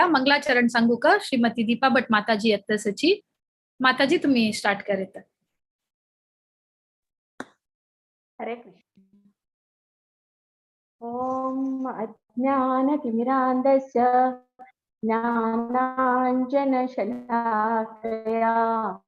मंगलाचरण सांगूक श्रीमती दीपा भट माताजी येतसची. माताजी, तुम्ही स्टार्ट करीत. हरे कृष्ण. ॐ अज्ञानतिमिरान्धस्य ज्ञानाञ्जनशलाकया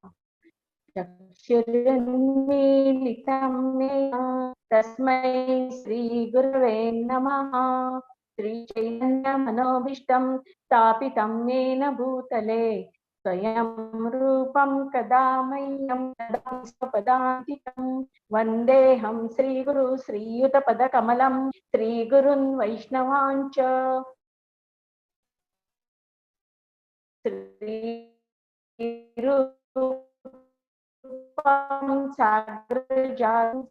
चक्षुरुन्मीलितं येन तस्मै श्रीगुरवे नमः. श्रीचैतन्यमनोभीष्टं स्थापितं येन भूतले स्वयं रूपं कदा मह्यं ददाति स्वपदान्तिकं. वन्देऽहं श्रीगुरु श्रीयुतपदकमलं श्रीगुरुन् वैष्णवान् च. श्रीरूपं सागरजातं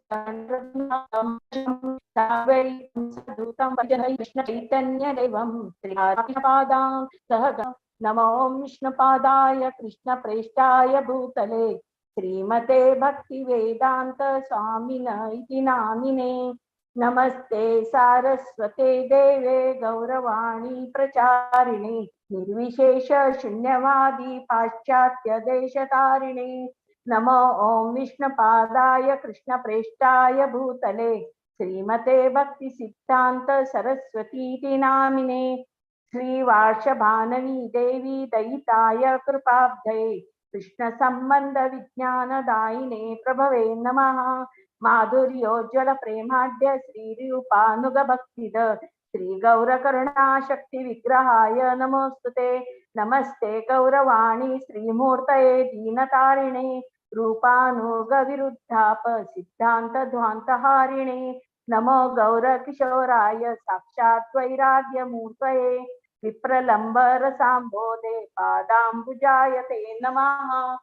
सावैतं कृष्ण चैतन्यदेवं श्रीपादां सह. नमो विष्णुपादाय कृष्णप्रेष्ठाय भूतले श्रीमते भक्तिवेदान्त स्वामिन इति नामिने. नमस्ते सारस्वते देवे गौरवाणी प्रचारिणे निर्विशेष शून्यवादी पाश्चात्य देशतारिणे. नमो ॐ विष्णुपादाय कृष्णप्रेष्ठाय भूतले श्रीमते भक्तिसिद्धान्त सरस्वतीति नामिने. श्रीवार्षभानवी देवी दयिताय कृपाब्धये कृष्ण संबंध विज्ञानदायिने प्रभवे नमः. माधुर्योज्वल प्रेमाढ्य श्रीरूपानुग भक्तिद श्री गौरकरुणा शक्ति विग्रहाय नमोस्तुते. नमस्ते गौरवाणी श्रीमूर्तये दीनतारिणे रूपानुग विरुद्धाप सिद्धांत ध्वांतहारिणे. नमो गौरकिशोराय साक्षात् वैराग्य मूर्तये विप्रलंब रसाम्बोधे पादाम्बुजाय ते नमः.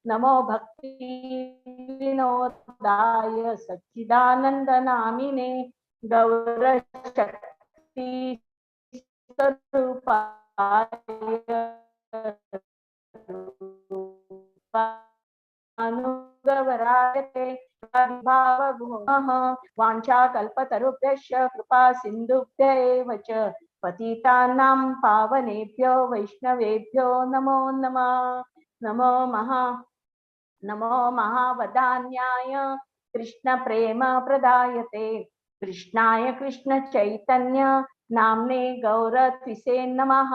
नमो भक्ति विनोदाय सच्चिदानंद नामिने गौरशक्ति स्वरूपाय अनुगवराय ते भावगुणः. वाञ्छाकल्पतरुभ्यश्च कृपा सिन्धुभ्य एव च पतितानां पावनेभ्यो वैष्णवेभ्यो नमो नमः. नमो महावदान्याय कृष्ण प्रेम प्रदायते कृष्णाय कृष्ण चैतन्य नाम्ने गौरत्विषे नमः.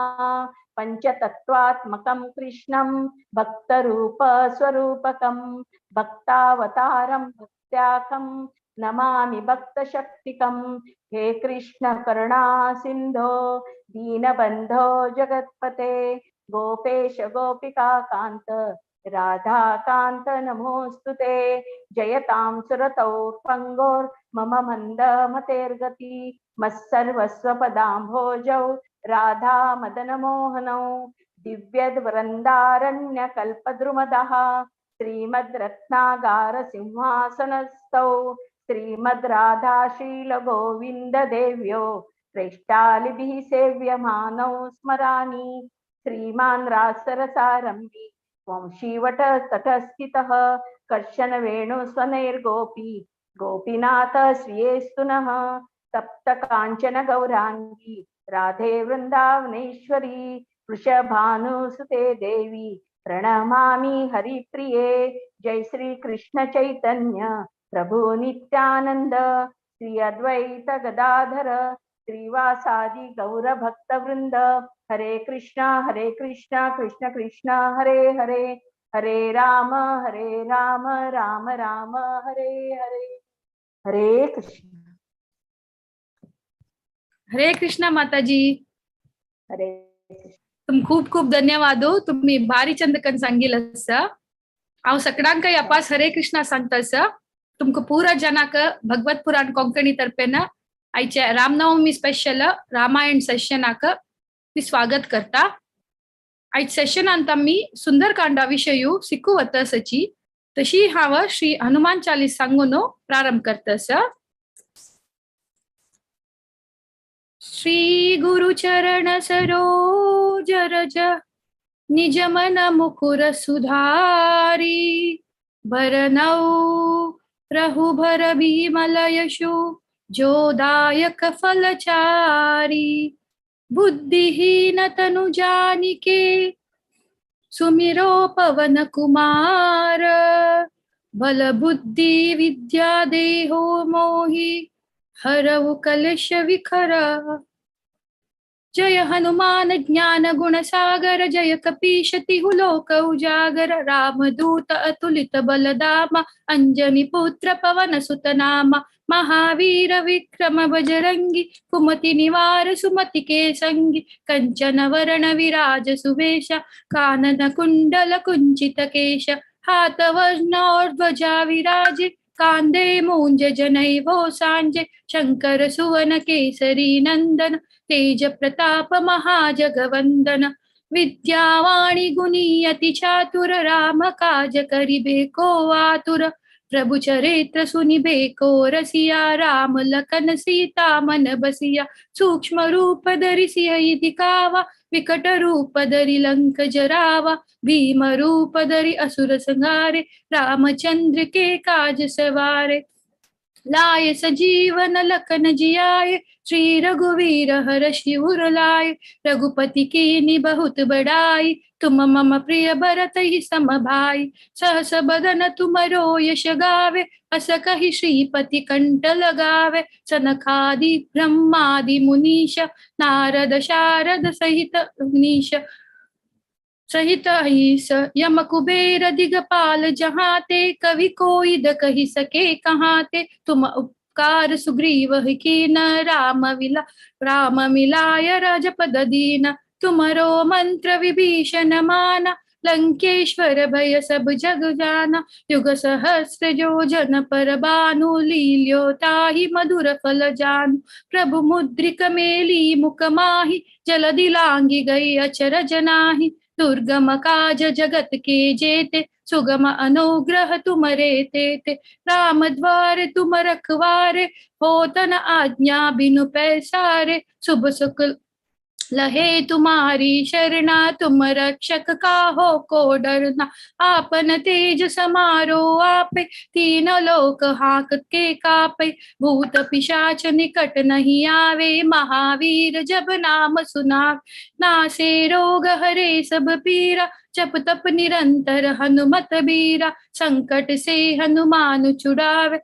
पंचतत्वात्मकं कृष्णं भक्तरूप स्वरूपकं भक्तावतारं भक्त्याकं नमामि भक्तशक्तिकं. हे कृष्ण करुणा सिन्धो दीनबन्धो जगत्पते गोपेश गोपिका कान्त राधाकान्त नमोऽस्तु ते. जयतां सुरतौ पङ्गोर्मम मन्दमतेर्गति मत्सर्वस्वपदाम्भोजौ राधा मदनमोहनौ. दिव्यवृन्दारण्यकल्पद्रुमदः श्रीमद्रत्नागारसिंहासनस्थौ श्रीमद्राधाशीलगोविन्ददेव्यो प्रेष्ठालिभिः सेव्यमानौ स्मरामि. श्रीमान् रासरसारम्भि वंशीवटतटस्थितः कर्षण वेणुस्वनैर्गोपी गोपीनाथ श्रियेस्तु नः. तप्त कांचन गौरांगी राधे वृंदावनेश्वरी वृषभानुसुते देवी प्रणमामि हरिप्रिये. जय श्री कृष्ण चैतन्य प्रभु नित्यानंद श्री अद्वैत गदाधर श्रीवासादि गौर भक्त वृंद. हरे कृष्णा कृष्ण कृष्ण हरे हरे, हरे राम राम राम हरे हरे. हरे कृष्ण. हरे कृष्णा माताजी. हरे कृष्ण. तुम खूप खूप धन्यवाद हो, तुम्ही भारी चंदकन सांगितलं. हांव सगळ्यांकय अपास हरे कृष्णा सांगता. तुमकां पुरा जनाक भगवत पुराण कोंकणी तर्फेन आयचे रामनवमी स्पेशल रामायण सेशनाक ती स्वागत करता. आयज सेशनांत आमी सुंदरकांडा विशयू शिकू वतसची तशी हांव श्री हनुमान चालीस सांगून प्रारंभ करतस. श्री गुरु चरण सरोज रज निज मन मुकुर सुधारी बरनऊ रघुबर बिमल यशु जो दायक फलचारी. बुद्धिहीन तनु जानिके, सुमिरो पवन कुमार। बल बुद्धि विद्या देहो मोहि, हरहु कलश विखरा। जय हनुमान ज्ञान गुण सागर, जय कपीश तिहु लोक उजागर। रामदूत अतुलित बल धामा, अंजनी पुत्र पवन सुत नामा। महावीर विक्रम बजरंगी, कुमति निवार सुमति के संगी। कंचन वरण विराज सुवेशा, कानन कुंडल कुंचित केश। हाथ वज्र और ध्वजा विराजे, कांधे मूंज जनैवो सांजे। शंकर सुवन केसरी नंदन, तेज प्रताप महाजगवंदन। विद्यावाणी गुणी अति चातुर, राम काज करिबे को आतुर। प्रभु चरित्र सुनिबे को रसिया, राम लखन सीता मन बसिया। सूक्ष्म रूप धरि सियहि दिखावा, विकट रूप धरि लंक जरावा। भीम रूप धरि असुर संहारे, रामचंद्र के काज सवारे। लाए सजीवन लखन जियाए, श्री रघुवीर हरषि उर लाए। रघुपति कीन्ही बहुत बड़ाई, तुम मम प्रिय भरत ही सम भाई। सहस बदन तुमरो यश गावे, अस कहि श्रीपति कंठ लगावे। सनकादि ब्रह्मादि मुनीश, नारद शारद सहित मुनीश सहित अहिस। यम कुबेर दिगपाल जहाँ ते, कवि कोई the कहि सके कहाँ ते। तुम उपकार सुग्रीव कीन, राम विला राम मिलाय राजपद दीन। तुमरो मंत्र विभीषण माना, लंकेश्वर भय सब जग जाना। युग सहस्र जो जन पर बानु, लील्यो ताहि मधुर फल जानु। प्रभु मुद्रिक मेली मुख माहि, जलधि लांघि गई अचरज नाहि। दुर्गम काज जगत के जेते, सुगम अनुग्रह तुमरे तेते। राम द्वारे तुम रखवारे, होत न आज्ञा बिनु पैसारे। शुभ सुख लहे तुम्हारी शरणा, तुम रक्षक काहो को डरना। आपन तेज समारो आपे, तीन लोक हाक के कापे। भूत पिशाच निकट नहीं आवे, महावीर जब नाम सुना। नासे रोग हरे सब पीरा, जप तप निरंतर हनुमत बीरा। संकट से हनुमान छुड़ावे,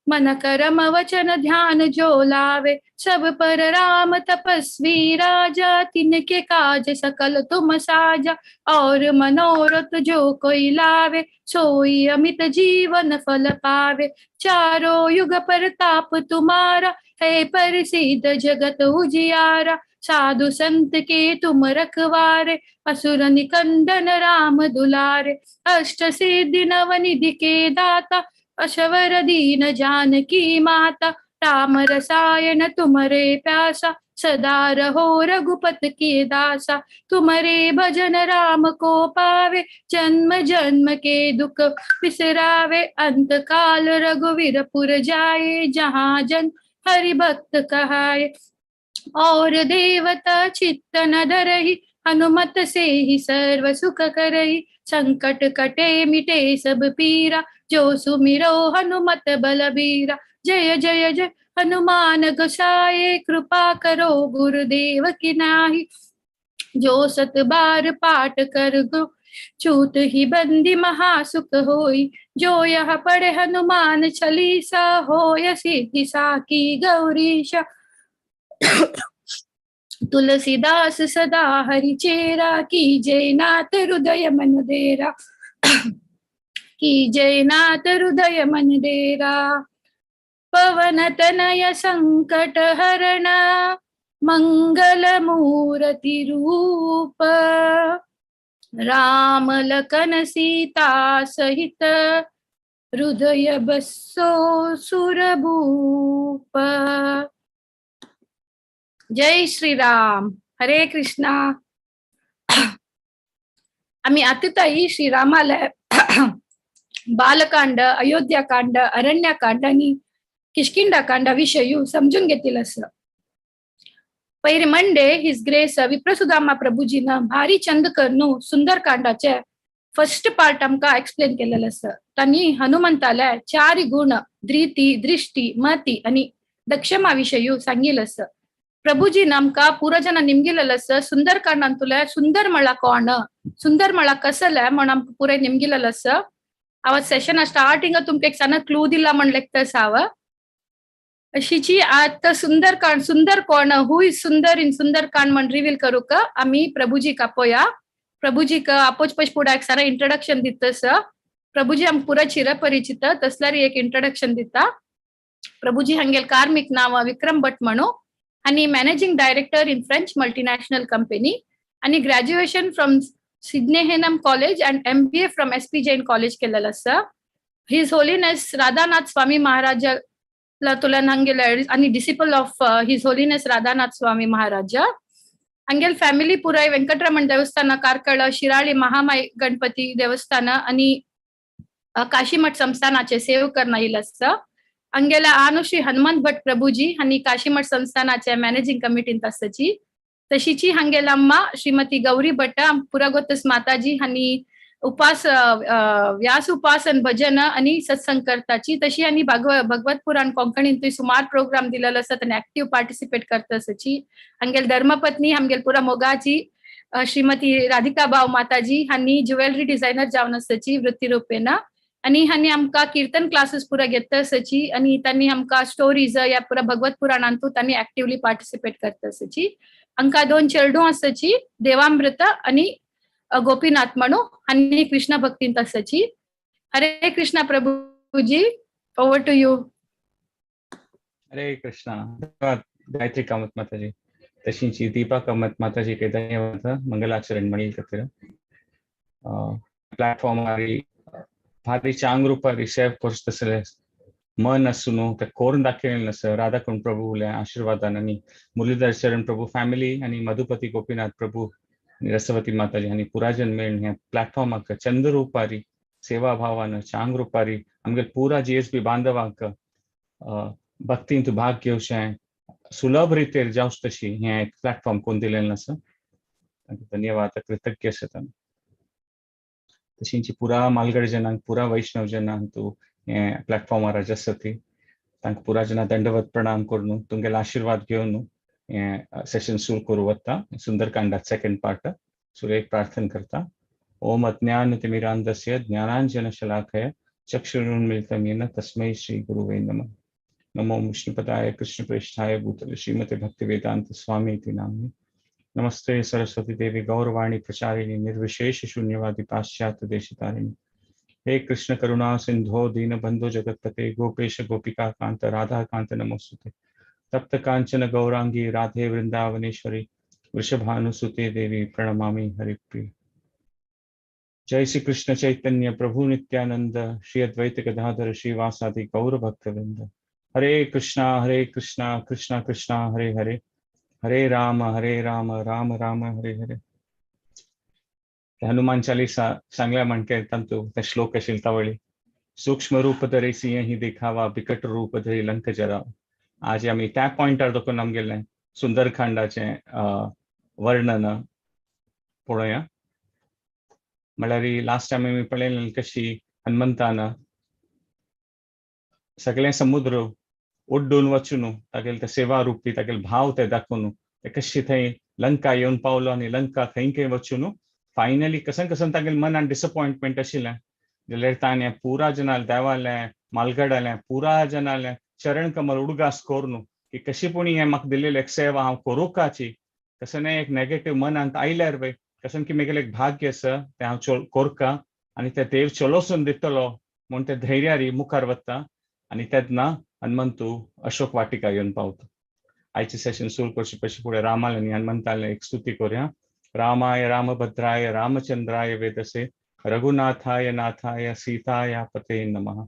मन करम वचन ध्यान जो लावे। सब पर राम तपस्वी राजा, तिनके काज सकल तुम साजा। और मनोरथ जो कोई लावे, सोई अमित जीवन फल पावे। चारों युग परताप तुम्हारा है, प्रसिद्ध जगत उजियारा। साधु संत के तुम रखवारे, असुर निकंदन राम दुलारे। अष्ट सिद्धि नवनिधि के दाता, अशवर दीन जानकी माता। राम रसायन तुम्हारे प्यासा, सदा रहो रघुपत के दासा। तुम्हारे भजन राम को पावे, जन्म जन्म के दुख बिसरावे। अंत काल रघुवीरपुर जाए, जहाँ जन हरि भक्त कहाए। और देवता चित्त न धरहि, हनुमत से ही सर्व सुख करहि। संकट कटे मिटे सब पीरा, जो सुमिरो हनुमत बलबीरा। जय जय जय हनुमान गोसाई, कृपा करो गुरुदेव की नाही। जो सत बार पाठ कर गो, छूत ही बंदी महासुख होई। जो यह पढ़े हनुमान चालीसा, होय सिद्धि साकी गौरीशा। तुलसीदास सदा हरि चेरा, की जय नाथ हृदय मन डेरा। की जय नाथ हृदय मन डेरा। पवन तनय संकट हरण, मंगल मूर्ति रूप। राम लखन सीता सहित, हृदय बसो सुरभूप। जय श्रीराम, हरे कृष्णा। आम्ही आताही श्रीरामाला बालकांड, अयोध्याकांड, अरण्यकांड आणि किष्किंधाकांड विषयी समजून घेतील असं. पहिले मंडे his grace विप्रसुदामा प्रभुजीनं भारी चंद करनू सुंदरकांडाचे फर्स्ट पार्ट आमकां एक्सप्लेन केलेलं आसा. तांणी हनुमंताल्या चार गुण धृती, दृष्टी, मती आणि दक्षमा विषयी सांगितलं आसा. ಪ್ರಭುಜಿ ನಮ್ಕ ಪೂರ ಜನ ನಿಮ್ಗಿಲ್ಲಲ್ಲ ಸರ್ ಸುಂದರ್ ಕಾಂಡ್ ಅಂತುಲೆ ಸುಂದರ್ ಮಳ ಕೋಣ ಸುಂದರ್ ಮಳ ಕಸಲೆ ನಮ್ಕ ಪೂರ ನಿಮ್ಗಿಲ್ಲಲ್ಲ ಸರ್. ಅವತ್ ಸೆಷನ್ ಸ್ಟಾರ್ಟಿಂಗ್ ತುಮ್ಕೆ ಸಣ್ಣ ಕ್ಲೂದಿಲ್ಲ म्हणलेक ಸಾವ अशीची आता सुंदर कांड सुंदर कोण who is Sundar in Sundar Kand म्हण रिव्हील करूक आमी प्रभुजी कापोया. प्रभुजीक आपोच पश पुढे एक सारा इंट्रोडक्शन दितस. प्रभुजी आम पुरा चिरपरिचित तसल्यार एक इंट्रोडक्शन दिता. प्रभुजी हंगेल कार्मिक नाव विक्रम भट म्हणू आणि managing director in French multinational company आणि graduation from Sydenham College and MBA from SP Jain College केलेलं आसा. His holiness Radhanath Swami Maharaj तुला हंगेल आणि disciple of His Holiness Radhanath Swami Maharaj. ಹಂಗೆಲ್ family ಪುರಾಯ್ Venkataramana ದೇವಸ್ಥಾನ ಕಾರ್ಕಳ ಶಿರಾಳಿ महामाई गणपती ದೇವಸ್ಥಾನ आणि काशीमठ संस्थानाचे सेव करणं येईल आसा. हंगेला आनुश्री हनुमंत भट प्रभुजी आणि काशीमठ संस्थानाचे मॅनेजिंग कमिटींत आसाची. तशीची हंगेल अम्मा श्रीमती गौरी भट्ट पुरागोतस माताजी आणि उपास व्यास उपासन भजन आणि सत्संग करताची. तशी आणि भगवत पुराण कोंकणींतूय सुमार प्रोग्राम दिलेलो आसा आनी ऍक्टिव्ह पार्टिसिपेट करता आसाची. हंगेल धर्मपत्नी हंगेल पुरा मोगाची श्रीमती राधिका भाव माताजी हांणी ज्वेलरी डिझायनर जावन आसाची वृत्ती रुपेन आणि हांणी आमकां कीर्तन क्लासेस पुरा घेता आसाची आणि तांणी आमकां स्टोरीज या पुरा भगवत पुराणांतू तांणी ऍक्टिवली पार्टिसिपेट करता आसाची. हांकां दोन चेडूं आसाची देवामृत आणि गोपीनाथ म्हणू आणि कृष्ण भक्तींत आसाची. Hare Krishna Prabhuji, over to you. Hare Krishna. धन्यवाद गायत्री कामत माताजी. तशींची दीपा कामत माताजी के धन्यवाद मंगलाचरण म्हणील खातीर. प्लॅटफॉर्म भारी चांग रुपारी सेव कोर्स तसले मन आसून ते कोरून दाखयलें आसा राधाकुंड प्रभूल्या आशिर्वादान आनी मुरलीधर चरण प्रभू फॅमिली आनी मधुपती गोपीनाथ प्रभू आनी रसवती माताजी आनी पुराजन मेळून ह्या प्लॅटफॉर्माक चंद्र रुपारी सेवा भावान चांग रुपारी आमगे पुरा जीएसबी बांधवांक भक्तींत भाग घेवचें सुलभ रितेर जावच तशी हें एक प्लॅटफॉर्म कोण दिलेलें आसा. धन्यवाद, कृतज्ञ आसा. तशींची पुरा मालगड जनांक पुरा वैष्णव जनांक तूं हें प्लॅटफॉर्मार आसा ती तांकां पुरा जना दंडवत प्रणाम करून तुमगेलो आशिर्वाद घेवन हें सेशन सुरू करूं वता. सुंदरकांडात सेकंड पार्ट सुरू एक प्रार्थना करता. ओम अज्ञानतिमिरान्धस्य ज्ञानांजनशलाकया चक्षुरुन्मीलितं येन तस्मै श्री गुरुवे नमः. नमो विष्णुपदाय कृष्णप्रेष्ठाय भूतले श्रीमते भक्तिवेदांत स्वामी इति नाम्नि. नमस्ते सरस्वती देवी गौरवाणी प्रचारिणी निर्विशेष शून्यवादी पाश्चात्य देशतारिणी. हे कृष्ण करुणा सिंधो दीनबंधो जगतपते गोपेश गोपिका कांत राधा कांत नमोस्तुते. तप्त कांचन गौरांगी राधे वृंदावनेश्वरी वृषभानुसुते देवी प्रणमामि हरिप्रिय. जय श्री कृष्ण चैतन्य प्रभु नित्यानंद श्री अद्वैत गदाधर श्रीवासादि गौर भक्तवृंद. हरे कृष्णा कृष्णा कृष्णा हरे हरे, हरे राम राम राम हरे हरे. हनुमान चालीसा सांगल्या म्हणके तांतू ते श्लोक आशिल्ले तावळी सूक्ष्म रूप धरी सिंह देखावा बिकट रूप धरी लंक जरावा. आज आमी त्या पॉयंटार दखून आमगेलें सुंदरकांडाचें वर्णन पळोवया. म्हळ्यार लास्ट टायम आमी पळयलें कशी हनुमंतान सगळें समुद्र उड्डून वचून तागेले ते सेवा रुपी तागेले भाव ते दाखोवन ते कशी थंय लंका येवन पावलो आनी लंका खंय खंय वचून फायनली कसन कसन तागेले मनान डिसपॉयंटमेंट आशिल्लें जाल्यार ताणें पुरा जनाल देवालें मालगडालें पुरा जनालें चरण कमल उडगास करून की कशी पुणी हें म्हाका दिलेली एक सेवा हांव करूकाची कसं एक नेगेटीव मनांत आयल्यार पळय कसन की म्हगेलें एक भाग्य आसा तें हांव कोरका आनी ते देव चलोसून दितलो म्हूण ते धैर्यारी मुखार वता आनी तेन्ना हनुमंतू अशोक वाटिका येवन पावता. आयचें सेशन सुरू करचे पयलीं फुडें रामाले आनी हनुमंताले एक स्तुती करुया. रामाय रामभद्राय रामचंद्राय वेदसे रघुनाथाय नाथाय सीताया पते नमः.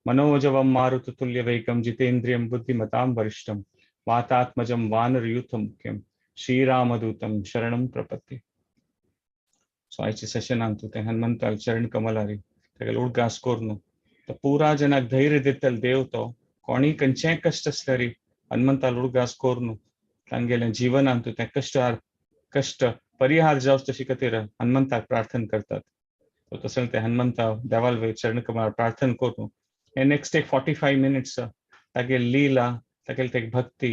मनोजवं मारुततुल्य वेगं जितेन्द्रियं बुद्धिमतां वरिष्ठं वातात्मजं वानरयूथ मुख्यं श्रीरामदूतं शरणं प्रपद्ये. सो आयच्या सेशनान तूं ते हनुमंताल चरण कमलारी तागेले उडगास करून तो पुरा जनाक धैर्य दितल देव तो कोणी खंयचेय कश्ट आसल्यार हनुमंताल उडगास करून तांगेल्या जिवनान तूं तें कश्ट कश्ट परिहार जावचे तशी खातीर हनुमंताक प्रार्थना करतात. तो तसो ते हनुमंता देवाल वयर चरण कमलार प्रार्थना करून हे नेक्स्ट एक 45 मिनिट्स तागेली लीला तागेली ते भक्ती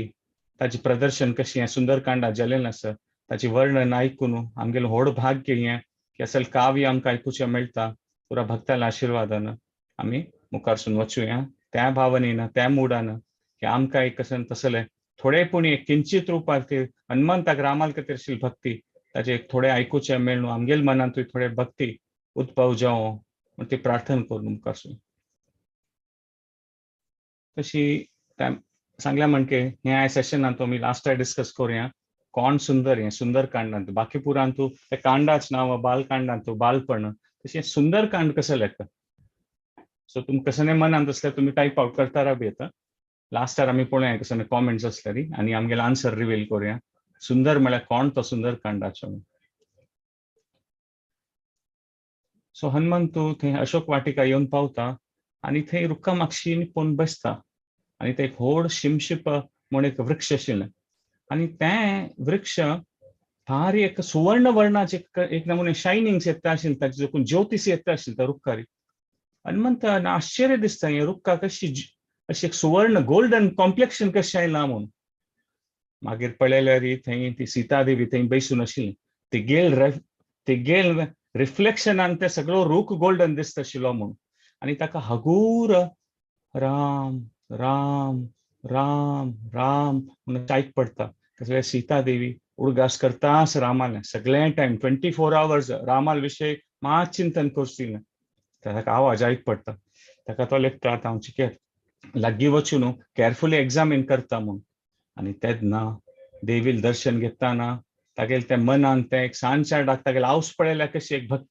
ताची प्रदर्शन कशी हें सुंदरकांडात जालेलें आसा ताची वर्णन आयकून आमगेलें व्हड भाग्य हें की असल काव्य आमकां आयकुचें मेळटा. पुरा भक्ताल्या आशिर्वादान आमी मुखारसून वचुया त्या भावनेन, त्या मुडान की आमकां एक कशें तसलें थोडे पूण एक किंचित रुपार ती हनुमंताक रामाल खातीर आशिल्ली भक्ती ताचे एक थोडें आयकुचें मेळून आमगेले मनांतूय थोडे भक्ती उत्भव जावं म्हण ती प्रार्थना करून मुखारसून. तशी सांगल्या म्हणके ह्या सेशनांत आमी लास्ट डिस्कस करुया कोण सुंदर हें सुंदरकांडांत. बाकी पुरांतू ते कांडाच नांव बालकांडांतू बालपण, तशें सुंदरकांड कसं लेखता. सो तुमकां कसलें मनांत आसल्यार तुमी टायप आवट करता बी येता. लास्टार आमी पळोवया कसले कॉमेंट्स आसल्यार आनी आमगेले आन्सर रिवील करुया सुंदर म्हळ्यार कोण तो सुंदरकांडाचो. सो हनुमंतू थंय अशोक वाटिका येवन पावता आनी थंय रुखा मागशी पळोवन बसता आनी ते एक व्हड शिमशिप म्हूण एक वृक्ष आशिल्लें आनी तें वृक्ष भारी एक सुवर्ण वर्णाचे एक नमुने शायनिंग्स येता आशिल्लें, ताचे देखून ज्योतीस येता आशिल्लें त्या रुखारी. हनुमंतान आश्चर्य दिसता हे रुखा कशी अशी एक सुवर्ण गोल्डन कॉम्प्लेक्शन कशें आयलां म्हूण. मागीर पळयल्यार थंय ती सीता देवी थंय बसून आशिल्ली, तिगेल रिफ्लेक्शनान ते सगळो रूख गोल्डन दिसता आशिल्लो म्हूण. आनी ताका हगूर राम राम राम राम म्हणून आयक पडटा. तशें सीता देवी उडगास करतास रामाले सगळे टायम 24 आवर्स रामाल विशय मात चिंतन करची ना. ताका आवाज आयक पडटा, ताका तो लेखता आतां हांव चिकेत लागीं वचून केअरफुली एग्जामीन करता म्हूण. आनी तेन्ना देवील दर्शन घेताना तागेले तें मनान तें एक सांजच्या डाक तागेले आवस पळयल्यार कशी एक भक्त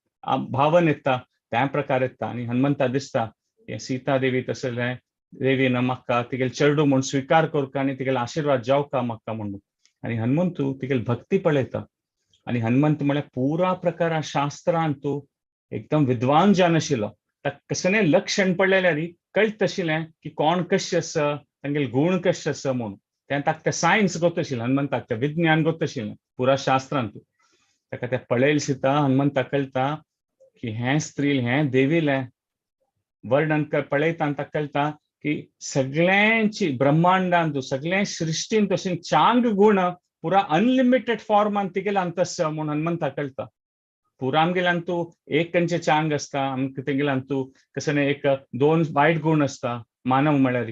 भावन येता त्या प्रकार येता. आनी हनुमंता दिसता हें सीता देवी तसलें देवीन म्हाका तिगेले चेडू म्हूण स्विकार करका आनी तिगेले आशिर्वाद जावका म्हाका म्हणून. आनी हनुमंतू तिगेली भक्ती पळयता आनी हनुमंत म्हळ्यार पुरा प्रकारा शास्त्रांत तूं एकदम विद्वान जान आशिल्लो. ताका कसलें लक्षण पडलेल्यार कळत आशिल्लें की कोण कशें आसा, तांगेले गूण कशें आसा म्हूण. तें ताका तें सायन्स गोत आशिल्लें हनुमंताक, तें विज्ञान गोत आशिल्लें पुरा शास्त्रांत. ताका तें पळयल सीता हनुमंताक कळटा की हें स्त्री हें देवीलें वर्णन पळयता ताका कळटा की सगळ्यांची ब्रह्मांडांत सगळ्या सृश्टींत तशें चांग गुण पुरा अनलिमिटेड फॉर्मान तिगेले अंत म्हूण हनुमंताक कळटा. पुरा आमगेले अंतू एक कंचे चांग आसता, आमकां तेगेले अंतू कसं एक दोन वायट गुण आसता मानव म्हळ्यार.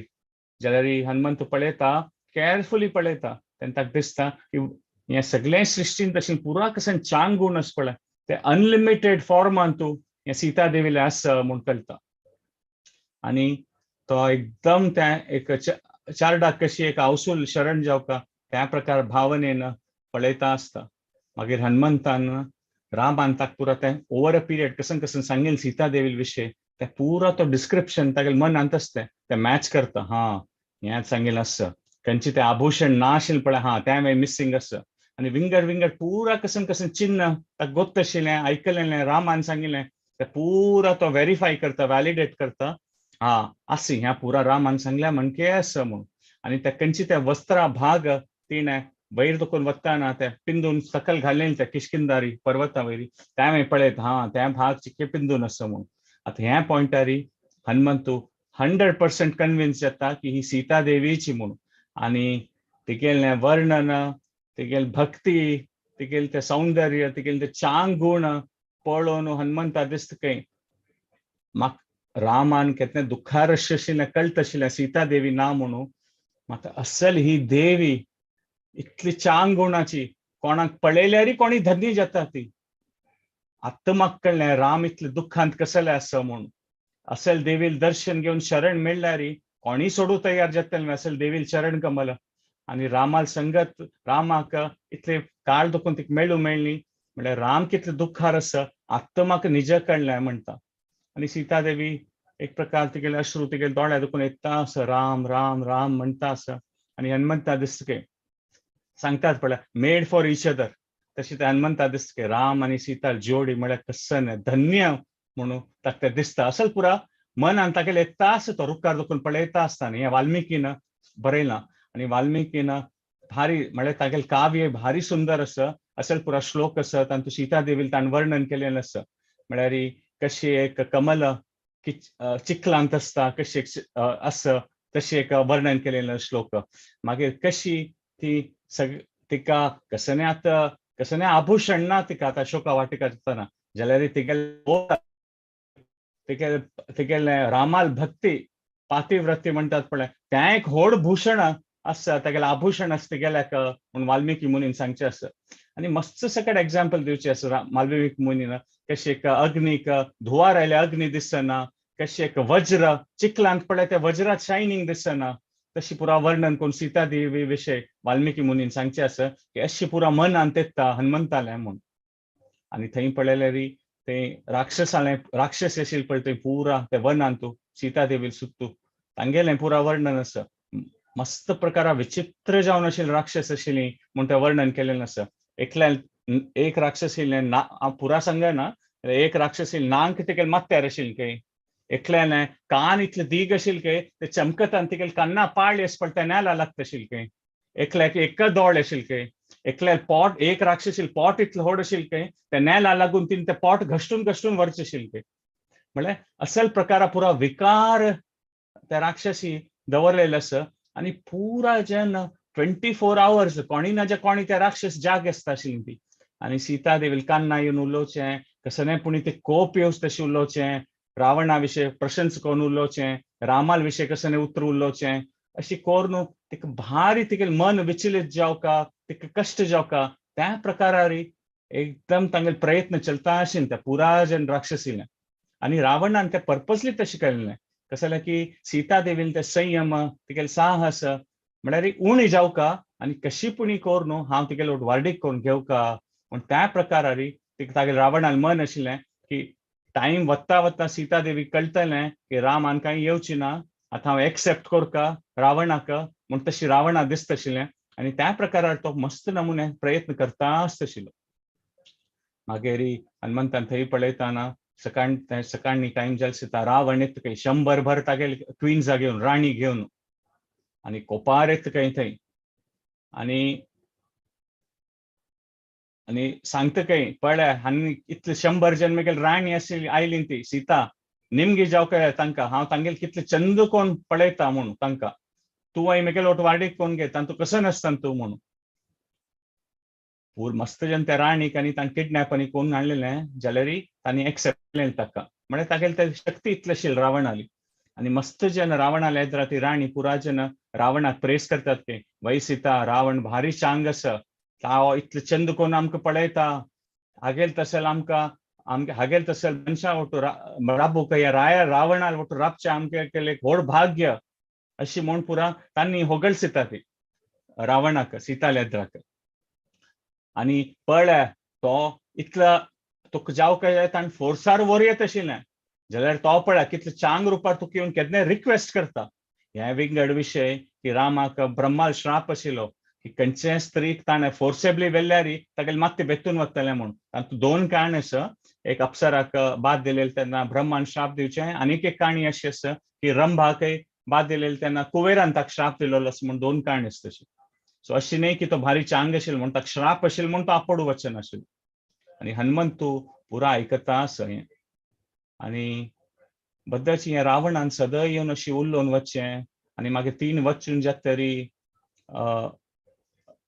जाल्यार हनुमंत पळयता केअरफुली पळयता तेन्ना ताका दिसता की हे सगळे सृश्टीन तशें पुरा कसं चांग गुण आसा पळय ते अनलिमिटेड फॉर्मान तूं हे सीता देवीले आसा म्हूण कळटा. आनी तो एकदम त्या एक चारडाक कशी एक आवसूल शरण जावका त्या प्रकार भावनेन पळयता आसता. मागीर हनुमंतान रामान ताका पुरा तें ओवर अ पिरियड कसं कसं सांगेल सीता देवी विशय तें पुरा तो डिस्क्रिप्शन तागेले मनांत आसता तें मॅच करता. हा हें सांगेल आसा खंयचे तें आभूषण ना आशिल्लें पळय, हा तें मागीर मिसींग आसा. आनी विंगड विंगड पुरा कसं कसं चिन्ह ताका गोत्त आशिल्लें आयकलें रामान सांगिल्लें तें पुरा तो वेरीफाय करता, व्हॅलिडेट करता. हा आसी ह्या पुरा रामान सांगल्या म्हणके आसा म्हूण. आनी ते खंयची ते वस्त्रा भाग तिणें वयर दुखून वतना ते पिंदून सकल घालें त्या किशकिंदारी पर्वता वयरी तें मागीर पळयत हा तें भाग चिके पिंदून आसा म्हूण. आतां ह्या पॉयंटारी हनुमंतू 100% कन्विन्स जाता की ही सीता देवीची म्हूण. आनी तिगेलें वर्णन, तिगेली भक्ती, तिगेलें तें सौंदर्य, तिगेलें तें चांग गुण पळोवन हनुमंता दिसता खंय म्हाका रामान केन्ना दुखार आशिल्लें कळत आशिल्लें सीता देवी ना म्हणून. म्हाका असल ही देवी इतली चांग गुणाची कोणाक पळयल्यारय कोणी धन्य जाता ती. आतां म्हाका कळ्ळें राम इतले दुख्खांत कसले आसा म्हूण. असल देवील दर्शन घेवन शरण मेळ्ळ्यार कोणीय सोडूं तयार जातलें असल देवील चरण कमल. आनी रामाल संगत रामाक इतले काळ दुखून तिका मेळूं मेळ्ळी म्हळ्यार राम कितले दुख्खार आसा आतां म्हाका निज कळ्ळें म्हणटा. आनी सीता देवी एक प्रकार तिगेले अश्रू तिगेले दोळ्या दुखून येता आसा राम राम राम म्हणटा आसा. आनी हनुमंता दिसता की सांगतात पळय मेड फॉर इच अदर, तशें ते हनुमंता दिसता की राम आनी सीता जोडी म्हळ्यार कसन धन्य म्हणून ताका तें दिसता. असल पुरा मनान तागेले येता आसा तो रुखार दुखून पळयता आसतना हें वाल्मिकीन बरयलां. आनी वाल्मिकीन भारी म्हळ्यार तागेलें काव्य भारी सुंदर आसा, असल पुरा श्लोक आसा तातूंत सीता देवील ताणें वर्णन केलेलें आसा. म्हळ्यार कशी एक कमल चिखलांत आसता कशी एक आसा तशें एक वर्णन केलेलें श्लोक. मागीर कशी ती ती सग तिका कसने आतां कसने आभूषण ना तिका आतां अशोका वाटिका दितना जाल्यार तिगेले तिगेले तिगेले रामाल भक्ती पातिव्रती म्हणटात पळय तें एक व्हड भूषण आसा, तागेलें आभूषण आसा तिगेल्याक म्हूण वाल्मिकी मुनीन सांगचें आसा. आनी मस्त सकट एग्जाम्पल दिवचें आसा वाल्मिकी मुनीन, कशें एक अग्नीक धुवार आयले अग्नी दिसना, कशें एक वज्र चिखलांत पळय त्या वज्रात शायनींग दिसना, तशी पुरा वर्णन करून सीता देवी विशय वाल्मिकी मुनीन सांगचें आसा की अशी पुरा मनान तेत्ता हनुमंतालें म्हूण. आनी थंय पळयल्यार ते राक्षसालें राक्षस आशिल्ले पळय थंय पुरा ते वनांत सीता देवी सुत्तू तांगेलें पुरा वर्णन आसा. मस्त प्रकारा विचित्र जावन आशिल्ले राक्षस आशिल्ली म्हूण तें वर्णन केलेलें आसा. एकल्या एक राक्षस ना हांव पुरा सांगना, एक राक्षस नांक तेगेले माथ्यार आशिल्लें खंय, एकल्यान कान इतले दीग आशिल्ले खंय ते चमकता आनी तेगेले कान्ना पाळी आसा पळय त्या नेला लागता आशिल्लें खंय, एकल्याक एक दोळे आशिल्ले खंय, एकल्या पोट एक राक्षस पोट इतलें व्हड आशिल्लें खंय त्या नेला लागून तिणें तें पोट घश्टून घश्टून व्हरचें आशिल्लें खंय. म्हळ्यार असल प्रकारा पुरा विकार त्या राक्षसी दवरलेले आसा. आनी पुरा जन 24 आवर्स कोणी ना जे कोणी त्या राक्षस जाग आसता आशिल्ली ती. आनी सीता देवील कान्ना येवन उलोवचें कसलें पूण ते कोप येवच तशें उलोवचें, रावणा विशय प्रशंस करून उलोवचें, रामाल विशय कसलें उतर उलोवचें, अशी करून तिका भारी तिगेलें मन विचलित जावका, तिका कश्ट जावका त्या प्रकारारी एकदम तांगेले प्रयत्न चलता आशिल्ले त्या पुरा जन राक्षसीले. आनी रावणान ते पर्पजली तशें केल्लें कशें जाल्यार की सीता देवीन ते संयम तिगेलें साहस म्हळ्यार उणी जावका आनी कशी पुणी करून हांव तिगेले वार्डीक करून घेवका म्हूण त्या प्रकारारी तिका तागेले रावणान मन आशिल्लें की टायम वत्ता वत्ता सीता देवी कळटलें की रामान कांय येवची ना, आतां हांव एक्सेप्ट करका रावणाक म्हूण तशी रावणा दिसता आशिल्लें. आनी त्या प्रकारार तो मस्त नमुने प्रयत्न करता आसता आशिल्लो. मागीर हनुमंतान थंय पळयताना सकाळ सकाळी टायम जाल सीता रावण येता खंय 100 भर तागेले क्विन्सा घेवन राणी घेवन आनी कोपार येता खंय थंय आनी आनी सांगता खंय पळय आनी इतले 100 जन मेगेले राणी आशिल्ली आयली ती सीता निमगी जावका तांकां हांव तांगेले कितले चंद कोण पळयता म्हूण तांकां तूं आई मेगेले वट वाडीक कोण घे तांतू कसो नासता तूं म्हणून पूर मस्त जन त्या राणीक आनी तांकां किडनॅप आनी कोण हाडलेलें जाल्यार तांणी एक्सेप्ट केलें ताका म्हळ्यार तागेले ते शक्ती इतली आशिल्ली रावणाली. आनी मस्त जन रावणाले येद्रा ती राणी पुरा जन रावणाक प्रेस करतात ते वै सीता रावण भारी चांग आसा ताव इतले चंद कोण आमकां पळयता हागेल तशें आमकां आमकां हागेल तशें मनशां वटू राबूक ह्या राया रावणाल वटू राबचें आमकां केलें एक व्हड भाग्य अशी म्हूण पुरा तांणी होगळसिता ती रावणाक सीता लेद्राक. आनी पळय तो इतलो तुका जावंक जाय ताणें फोर्सार व्हर येत आशिल्लें जाल्यार तो पळय कितले चांग रुपार तुका येवन केन्नाय रिक्वेस्ट करता. हे विंगड विशय की रामाक ब्रह्माल श्राप आशिल्लो की खंयचे स्त्रीक ताणें फोर्सेबली व्हेल्यार तागेले मात्ते बेतून वतलें म्हूण. तातूंत दोन काणी आसा, एक अप्सराक बाद दिलेले तेन्ना ब्रह्मान श्राप दिवचें आनीक एक काणी अशी आसा की रंभाकय बाद दिलेले तेन्ना कुबेरान ताका श्राप दिलेलो आसा म्हूण दोन काणी आसा तशी. सो अशी न्हय की तो भारी चांग आशिल्लो म्हूण ताका श्राप आशिल्लो म्हूण तो आपोडू वचन आशिल्लो. आनी हनुमंत तूं पुरा आयकता आसा हें. आनी बद्दलची हें रावणान सदां येवन अशी उलोवन वचचें आनी मागीर तीन वचून जाता तरी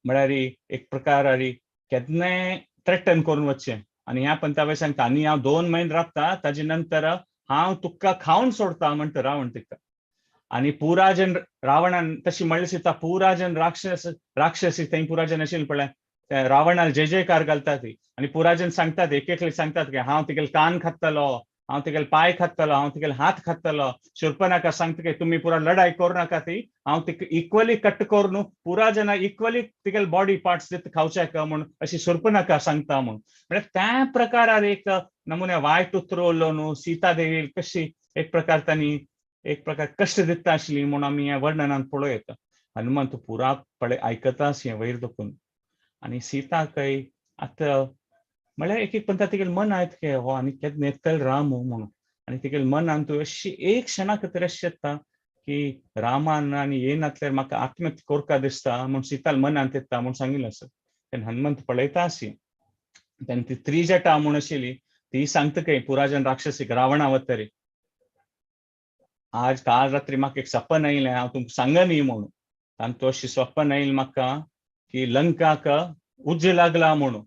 म्हळ्यार एक प्रकार केन्नाय थ्रेटन करून वचचें. आनी ह्या पंथा वयर सांगता आनी हांव 2 म्हयने रावता ताजे नंतर हांव तुका खावन सोडता म्हणटा रावण तिका. आनी पुराजन रावणान तशी म्हणलें सीता पुराजन राक्षस राक्षसी थंय पुराजन आशिल्लें पळय ते रावणाक जय जयकार घालता ती. आनी पुराजन सांगतात एक एकले सांगतात की हांव तिगेले कान खातलो, हांव तिगेले पांय खातलो, हांव तिगेले हात खातलो. शूर्पणखा सांगता की तुमी पुरा लढाई करूं नाका ती हांव तिका इक्वली कट करून पुरा जाणां इक्वली तिगेले बॉडी पार्ट्स दिता खावच्याक म्हूण अशी शूर्पणखा सांगता म्हूण. म्हळ्यार त्या प्रकारार एक नमुने वायट उतर उलोवन सीता देवी कशी एक प्रकार तांणी एक प्रकार कश्ट दिता आशिल्ली म्हूण आमी ह्या वर्णनान पळोवं येता. हनुमंत पुरा पळय आयकता हें वयर दुखून. आनी सीताकय आतां म्हळ्यार एक एक पंथा तिगेले मन आयत की हो आनी केन्ना येतलो राम म्हणून. आनी तिगेले मनान तूं अशी एक क्षणाक तरी अशें येता की रामान आनी येनातल्यार म्हाका आत्महत्या करका दिसता म्हूण सीताल मनांत येता म्हूण सांगिल्लें आसा. तेन्ना हनुमंत पळयता आसी तेन्ना ती त्रिजटा म्हूण आशिल्ली ती सांगता खंय पुराजन राक्षसीक रावणा वतरी आज काल रात्री म्हाका एक सपन आयलें हांव तुमकां सांगनी म्हणून. तांतू अशी सपन आयलें म्हाका की लंकाक उज्ज लागला म्हणून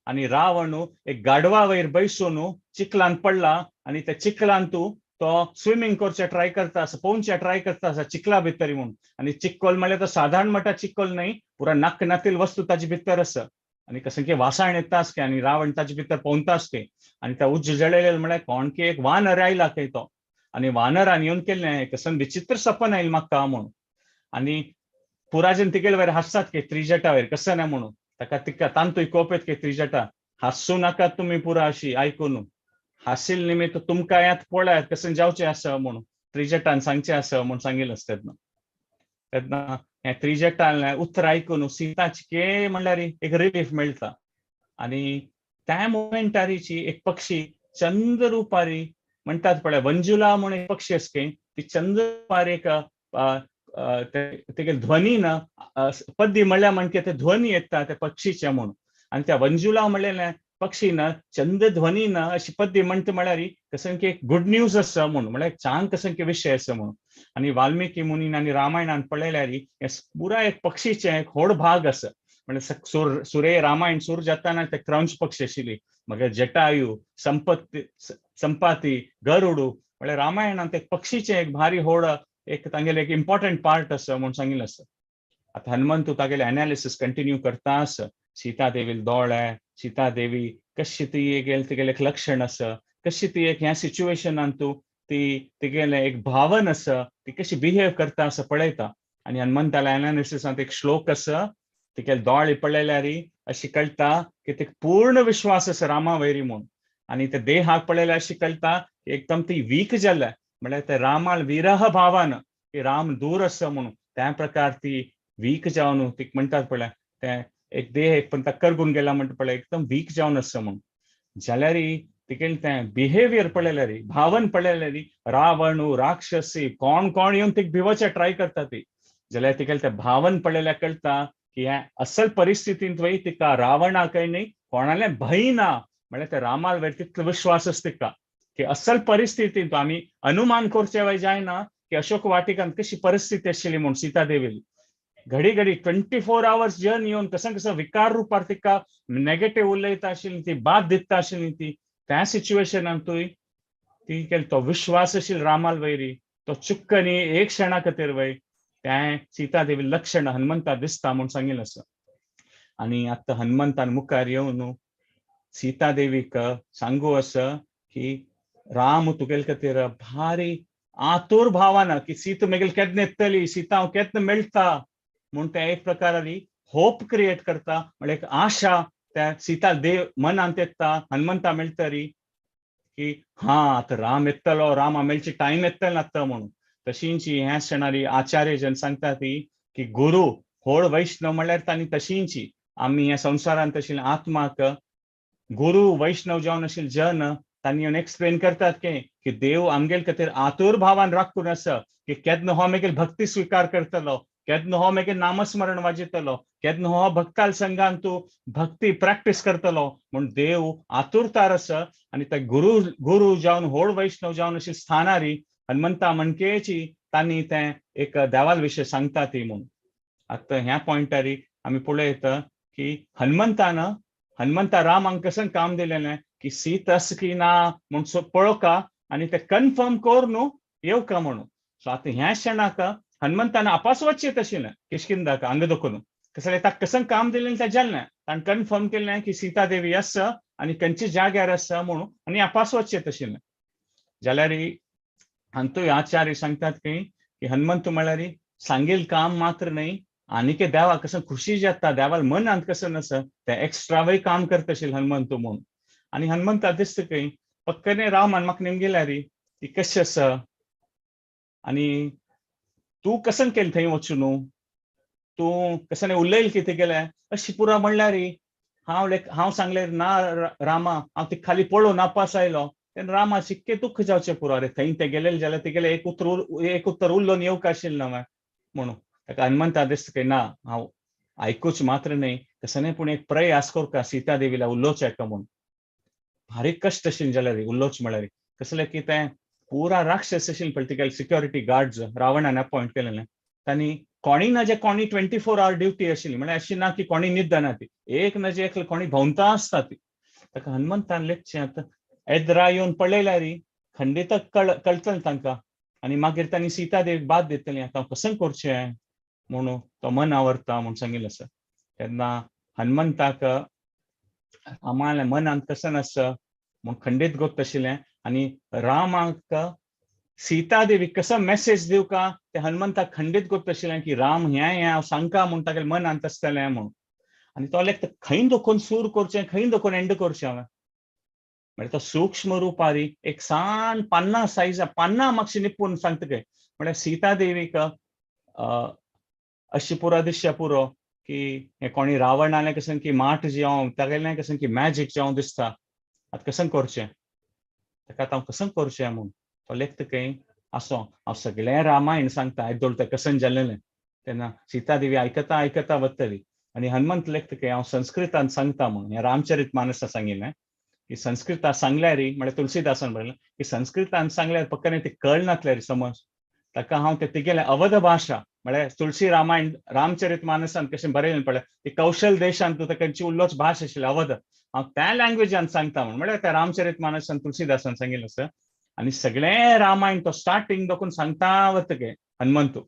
आनी रावण एक गाडवा वयर बैसून चिखलान पडला आनी त्या चिखलान तूं तो स्विमींग करचे ट्राय करता आसा, पोवचे ट्राय करता आसा चिखला भितर म्हणून. आनी चिक्कोल म्हणल्यार तो साधारण म्हणटा चिक्कोल न्हय, पुरा नाक नातील वस्तू ताजे भितर आसा आनी कसं की वासाण येता आसके आनी रावण ताजे भितर पोवता आसके. आनी त्या उज्ज जळयलें म्हळ्यार कोण की एक वानर आयला खंय तो आनी वानरान येवन केल्लें कसं विचित्र सपन आयल म्हाका म्हणून. आनी पुराजन तिगेल वयर हांसतात की त्रिजटा वयर कसं ना म्हणून ताका तिका तांतूय कोप येत की त्रिजटा हांसूं नाकात तुमी पुरा अशी आयकून हासील निमित्त तुमकां यात पळयात कसं जावचें आसा म्हणून त्रिजटान सांगचें आसा म्हूण सांगिल्लें आसता तेन्ना. तेन्ना हें त्रिजटान उतर आयकून सीताचें म्हणल्यार एक रिलीफ मेळटा. आनी त्या मोमेंटारीची एक पक्षी चंद्ररुपारी म्हणटात पळय वंजुला म्हूण एक पक्षी आसके ती चंद्ररुपारी एक तेगे ध्वनी ना पद्दी म्हणल्यार म्हणके ते ध्वनी येता त्या पक्षीचे म्हणून. आनी त्या वंजुला म्हणलें पक्षी ना चंद्रध्वनी ना अशी पद्दी म्हणटा म्हळ्यार कसं की एक गुड न्यूज आसा म्हणून, म्हळ्यार छान कसं की विशय आसा म्हणून. आनी वाल्मिकी मुनीन आनी रामायणान पळयल्यार हे पुराय एक पक्षीचें एक व्हड भाग आसा. म्हणजे सुरे रामायण सुरू जाताना ते क्रंच पक्षी आशिल्ली, मागीर जटायू, संपत्ती, संपाती, गरुडू, म्हळ्यार रामायणांत एक पक्षीचें एक भारी व्हड एक तांगेलें एक इम्पॉर्टंट पार्ट आसा म्हूण सांगिल्लें आसा. आतां हनुमंतू तागेलें एनालिसीस कंटिन्यू करता आसा. सीता देवील दोळे, सीता देवी कशी ती एक तिगेलें एक लक्षण आसा, कशी ती एक ह्या सिच्युएशनान तूं ती तिगेलें एक भावन आसा, ती कशी बिहेव करता आसा पळयता. आनी हनुमंताल्या एनालिसिसांत एक श्लोक आसा, तिगेले दोळे पळयल्यार अशी कळटा की तिका पूर्ण विश्वास आसा रामा वयरी म्हूण. आनी ते देहाक पळयल्यार अशी कळटा की एकदम ती वीक जाल्या, म्हळ्यार ते रामाल विरह भावान की राम दूर आसा म्हणून त्या प्रकार ती वीक जावन तिका म्हणटात पळय ते एक देह एक पण करगून गेला म्हणटा पळय एकदम वीक जावन आसा म्हणून. जाल्यार तिगेलें तें बिहेवियर पळयल्यार, भावन पळयल्यार रावण राक्षसी कोण कोण येवन तिका भिवोवचें ट्राय करता ती, जाल्यार तिगेलें तें भावन पळयल्यार कळटा की ह्या असल परिस्थितींत वय तिका रावणाकय न्ही कोणालें भंय ना, म्हळ्यार ते रामाल वयर तितलो विश्वास आसा तिका की असल परिस्थितींत आमी अनुमान करचें वय जायना की अशोक वाटिकांत कशी परिस्थिती आशिल्ली म्हूण सीता देवीली. घडी घडी 24 आवर्स जर्नी येवन कसं कसं विकार रुपार तिका नेगेटीव उलयता आशिल्ली ती, बाद दिता आशिल्ली ती, त्या सिच्युएशनांतूय ती केली तो विश्वास आशिल्लो रामाल वयरी, तो चुक्क न्ही एक क्षणा खातीर वय तें सीता देवी लक्षण हनुमंता दिसता म्हूण सांगिल्लें आसा. आनी आतां हनुमंतान मुखार येवन सीता देवीक सांगू आसा की राम तुगेले खातीर भारी आतुर भावान की सीता मेगेल केन्ना येतली, सीता हांव केन्ना मेळटा म्हूण ते एक प्रकारारी होप क्रिएट करता, म्हळ्यार एक आशा त्या सीता देव मनांत येता हनुमंता मेळटरी की हा आतां राम येतलो, रामा मेळची टायम येतलो आतां म्हणून. तशींची ह्या क्षणारी आचार्य जन सांगता ती की गुरु होड वैष्णव म्हणल्यार तांणी तशींची आमी ह्या संवसारांत आशिल्ल्या आत्माक गुरु वैष्णव जावन आशिल्ले जन तांणी येवन एक्सप्लेन करतात की देव आमगेल खातीर आतुर भावान राखून आसा की केन्ना हो मेगेल भक्ती स्विकार करतलो, केन्ना हो मेगेल नामस्मरण वाजयतलो, केन्ना हो भक्ताल संघान तूं भक्ती प्रॅक्टीस करतलो म्हूण देव आतुरतार आसा. आनी ते गुरु गुरु जावन होड वैष्णव जावन अशी स्थानारी हनुमंता म्हणकेची तांणी तें एक देवाल विशय सांगता ती म्हूण. आतां ह्या पॉयंटारी आमी पळयता की हनुमंतान हनुमंता रामाक कसं काम दिलेलें की सीत आसा की ना म्हूण पळोवका आनी ते कन्फर्म कर न्हू येवका म्हणून. सो आतां ह्या क्षणाक हनुमंतान आपास वचचें तशें किशकिंदाक हांगा दखून कसलें ताका कसं काम दिलें तें जालें, ताणें कन्फर्म केलें की सीता देवी आसा आनी खंयच्या जाग्यार आसा म्हणून आनी आपास वचचें तशें. जाल्यार हांतूय आचार्य सांगतात की हनुमंत म्हळ्यार सांगेल काम मात्र न्हय आनीक देवाक कसं खुशी जाता, देवाल मनांत कसं आसा तें एक्स्ट्रावय काम करता आशिल्लें हनुमंत म्हणून. आनी हनुमंता दिसता खंय पक्कने रामान म्हाका निमगिल्यार ती कशी आसा आनी तूं कसं केलें थंय वचून न्हू, तूं कसं उलयल कितें केलें अशी पुरा म्हणल्यार हांव हांव सांगलें ना रामा हांव ती खाली पळोवन नापास आयलो तेन्ना रामा शिक्के दुख्ख जावचें पुरो, अरे थंय ते गेलेले जाल्यार तिगेलें एक उत्तर उल्लोवन येवंक आशिल्लें ना म्हणून. ताका हनुमंता दिसता की ना हांव आयकूच मात्र न्हय तशें न्हय पूण एक प्रयास करता सीता देवीला उलोवचें एका म्हूण. भारी कश्ट आशिल्लें जाल्यार उलोवचें म्हळ्यार कसलें की तें पुरा राक्षस आशिल्लें पळय तिगेले सिक्युरिटी गार्ड्स रावणान अपॉयंट केलेलें तांणी कोणी ना जे कोणी 24 our duty आशिल्ली, म्हळ्यार अशी ना की कोणी न्हिदना ती, एक ना जे एकले कोणी भोंवता आसता ती. ताका हनुमंतान लेखचें आतां एदरा येवन पळयल्यार खंडीत कळटलें तांकां आनी मागीर तांणी सीता देवीक बाद दितली, आतां कसं करचें म्हणून तो मन आवरता म्हूण सांगिल्लें आसा. तेन्ना हनुमंताक आम्हाला मनांत कसं आसा म्हूण खंडीत गोत आशिल्लें आनी रामाक सीता देवीक कसो मेसेज दिवका ते हनुमंताक खंडीत गोत आशिल्लें की राम हें हें हांव सांगका म्हूण तागेले मनांत आसतलें म्हूण. आनी तो लेखता खंय दखून सूर करचें, खंय दखून एंड करचें हांवें, म्हळ्यार तो सूक्ष्म रुपारी एक सान पान्ना सायजा पान्ना मातशें निपून सांगता काय, म्हळ्यार सीता देवीक अशी पुरो दिसचें पुरो की हें कोणी रावणालें कसं की माठ जेवण तागेलें कसं की मॅजीक जेवण दिसता, आतां कसं करचें ताका आतां हांव कसं करचें म्हूण तो लेखता खंय आसो हांव सगळें रामायण सांगता येदोळ तें कसन जालेलें. तेन्ना सीता देवी आयकता आयकता वतली आनी हनुमंत लेखता खंय हांव संस्कृतान सांगता म्हूण, हें रामचरीत मानसा सांगिल्लें की संस्कृतान सांगल्यार, म्हळ्यार तुलसीदासान म्हणलें की संस्कृतान सांगल्यार पक्कने ती कळनातल्यार समज, ताका हांव ते तिगेलें अवध भाशा म्हळ्यार तुलसी रामायण रामचरीत मानसान कशें बरयलें पळय ती कौशल देशांत तांची उल्लोच भाश आशिल्ली अवध, हांव त्या लँग्वेजान सांगता म्हूण, म्हळ्यार त्या रामचरीत मानसान तुलसीदासान सांगिल्लें आसा. आनी सगळें रामायण तो स्टार्टींग दोकून सांगता वता गे हनुमंतू.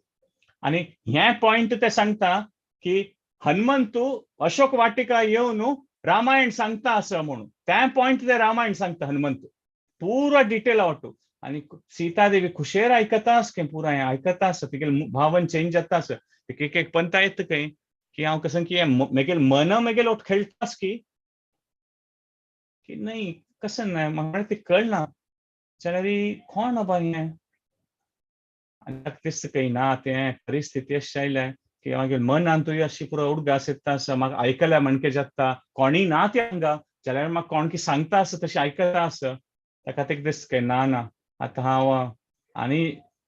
आनी हें पॉयंट ते सांगता की हनुमंतू अशोक वाटिका येवन रामायण सांगता आसा म्हणून, त्या पॉयंट ते रामायण सांगता हनुमंतू पुरो डिटेल आवटू. आनी सीता देवी खुशेर आयकता आसा पुराय आयकता आसा, तिगेलें भावन चेंज जाता आसा, तिका एक एक पंता येता खंय की हांव कसं की मेगेल मन मेगेल ओट खेळटा की न्हय कसं न्हय म्हाका ते कळना जाल्यार कोण बाबा हें, आनी ताका दिसता खंय ना तें परिस्थिती अशी आयल्या की मागीर मनांतूय अशी पुरो उडगास येता आसा, म्हाका आयकल्या म्हणके जाता कोणीय ना ते हांगा जाल्यार म्हाका कोण की सांगता आसा तशें आयकता आसा, ताका तेका दिसता काय ना ना आतां हांव आनी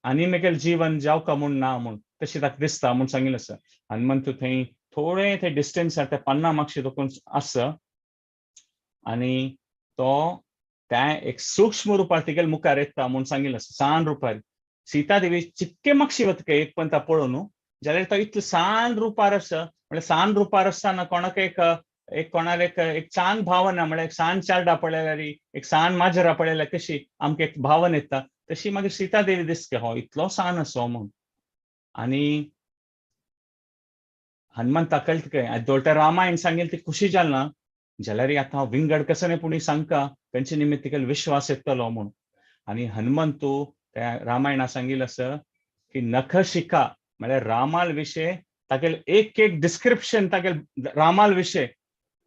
आनी मेगेलें जीवन जावका म्हूण ना म्हूण तशें ताका दिसता म्हूण सांगिल्लें आसा. हनुमंत थंय थोडें थंय डिस्टन्स त्या पन्ना मागशें दोकून आसा आनी तो त्या एक सूक्ष्म रुपार तिगेले मुखार येता म्हूण सांगिल्लें आसा, सान रुपार. सीता देवी चिक्के मागशी वता काय एक पंता पळोवन जाल्यार तो इतलो सान रुपार आसा, म्हळ्यार सान रुपार आसतना कोणाक एक एक कोणाक एक एक सान भावना म्हळ्यार एक सान चारडा पळयल्यार एक सान माजरा पळयल्यार कशी आमकां एक भावना येता तशी मागीर सीता देवी दिसता हो इतलो सान आसा म्हूण. आनी हनुमंताक कळटा काय दोळटा रामायण सांगेल ती खुशी जाल ना जाल्यार आतां हांव विंगड कसं पुणी सांगका तेंचे निमित्त तिका विश्वास येतलो म्हूण. आनी हनुमंतू त्या रामायणा सांगिल्लें आसा की नखशिखा म्हळ्यार रामाल विशय तागेले एक एक डिस्क्रिप्शन तागेले रामाल विशय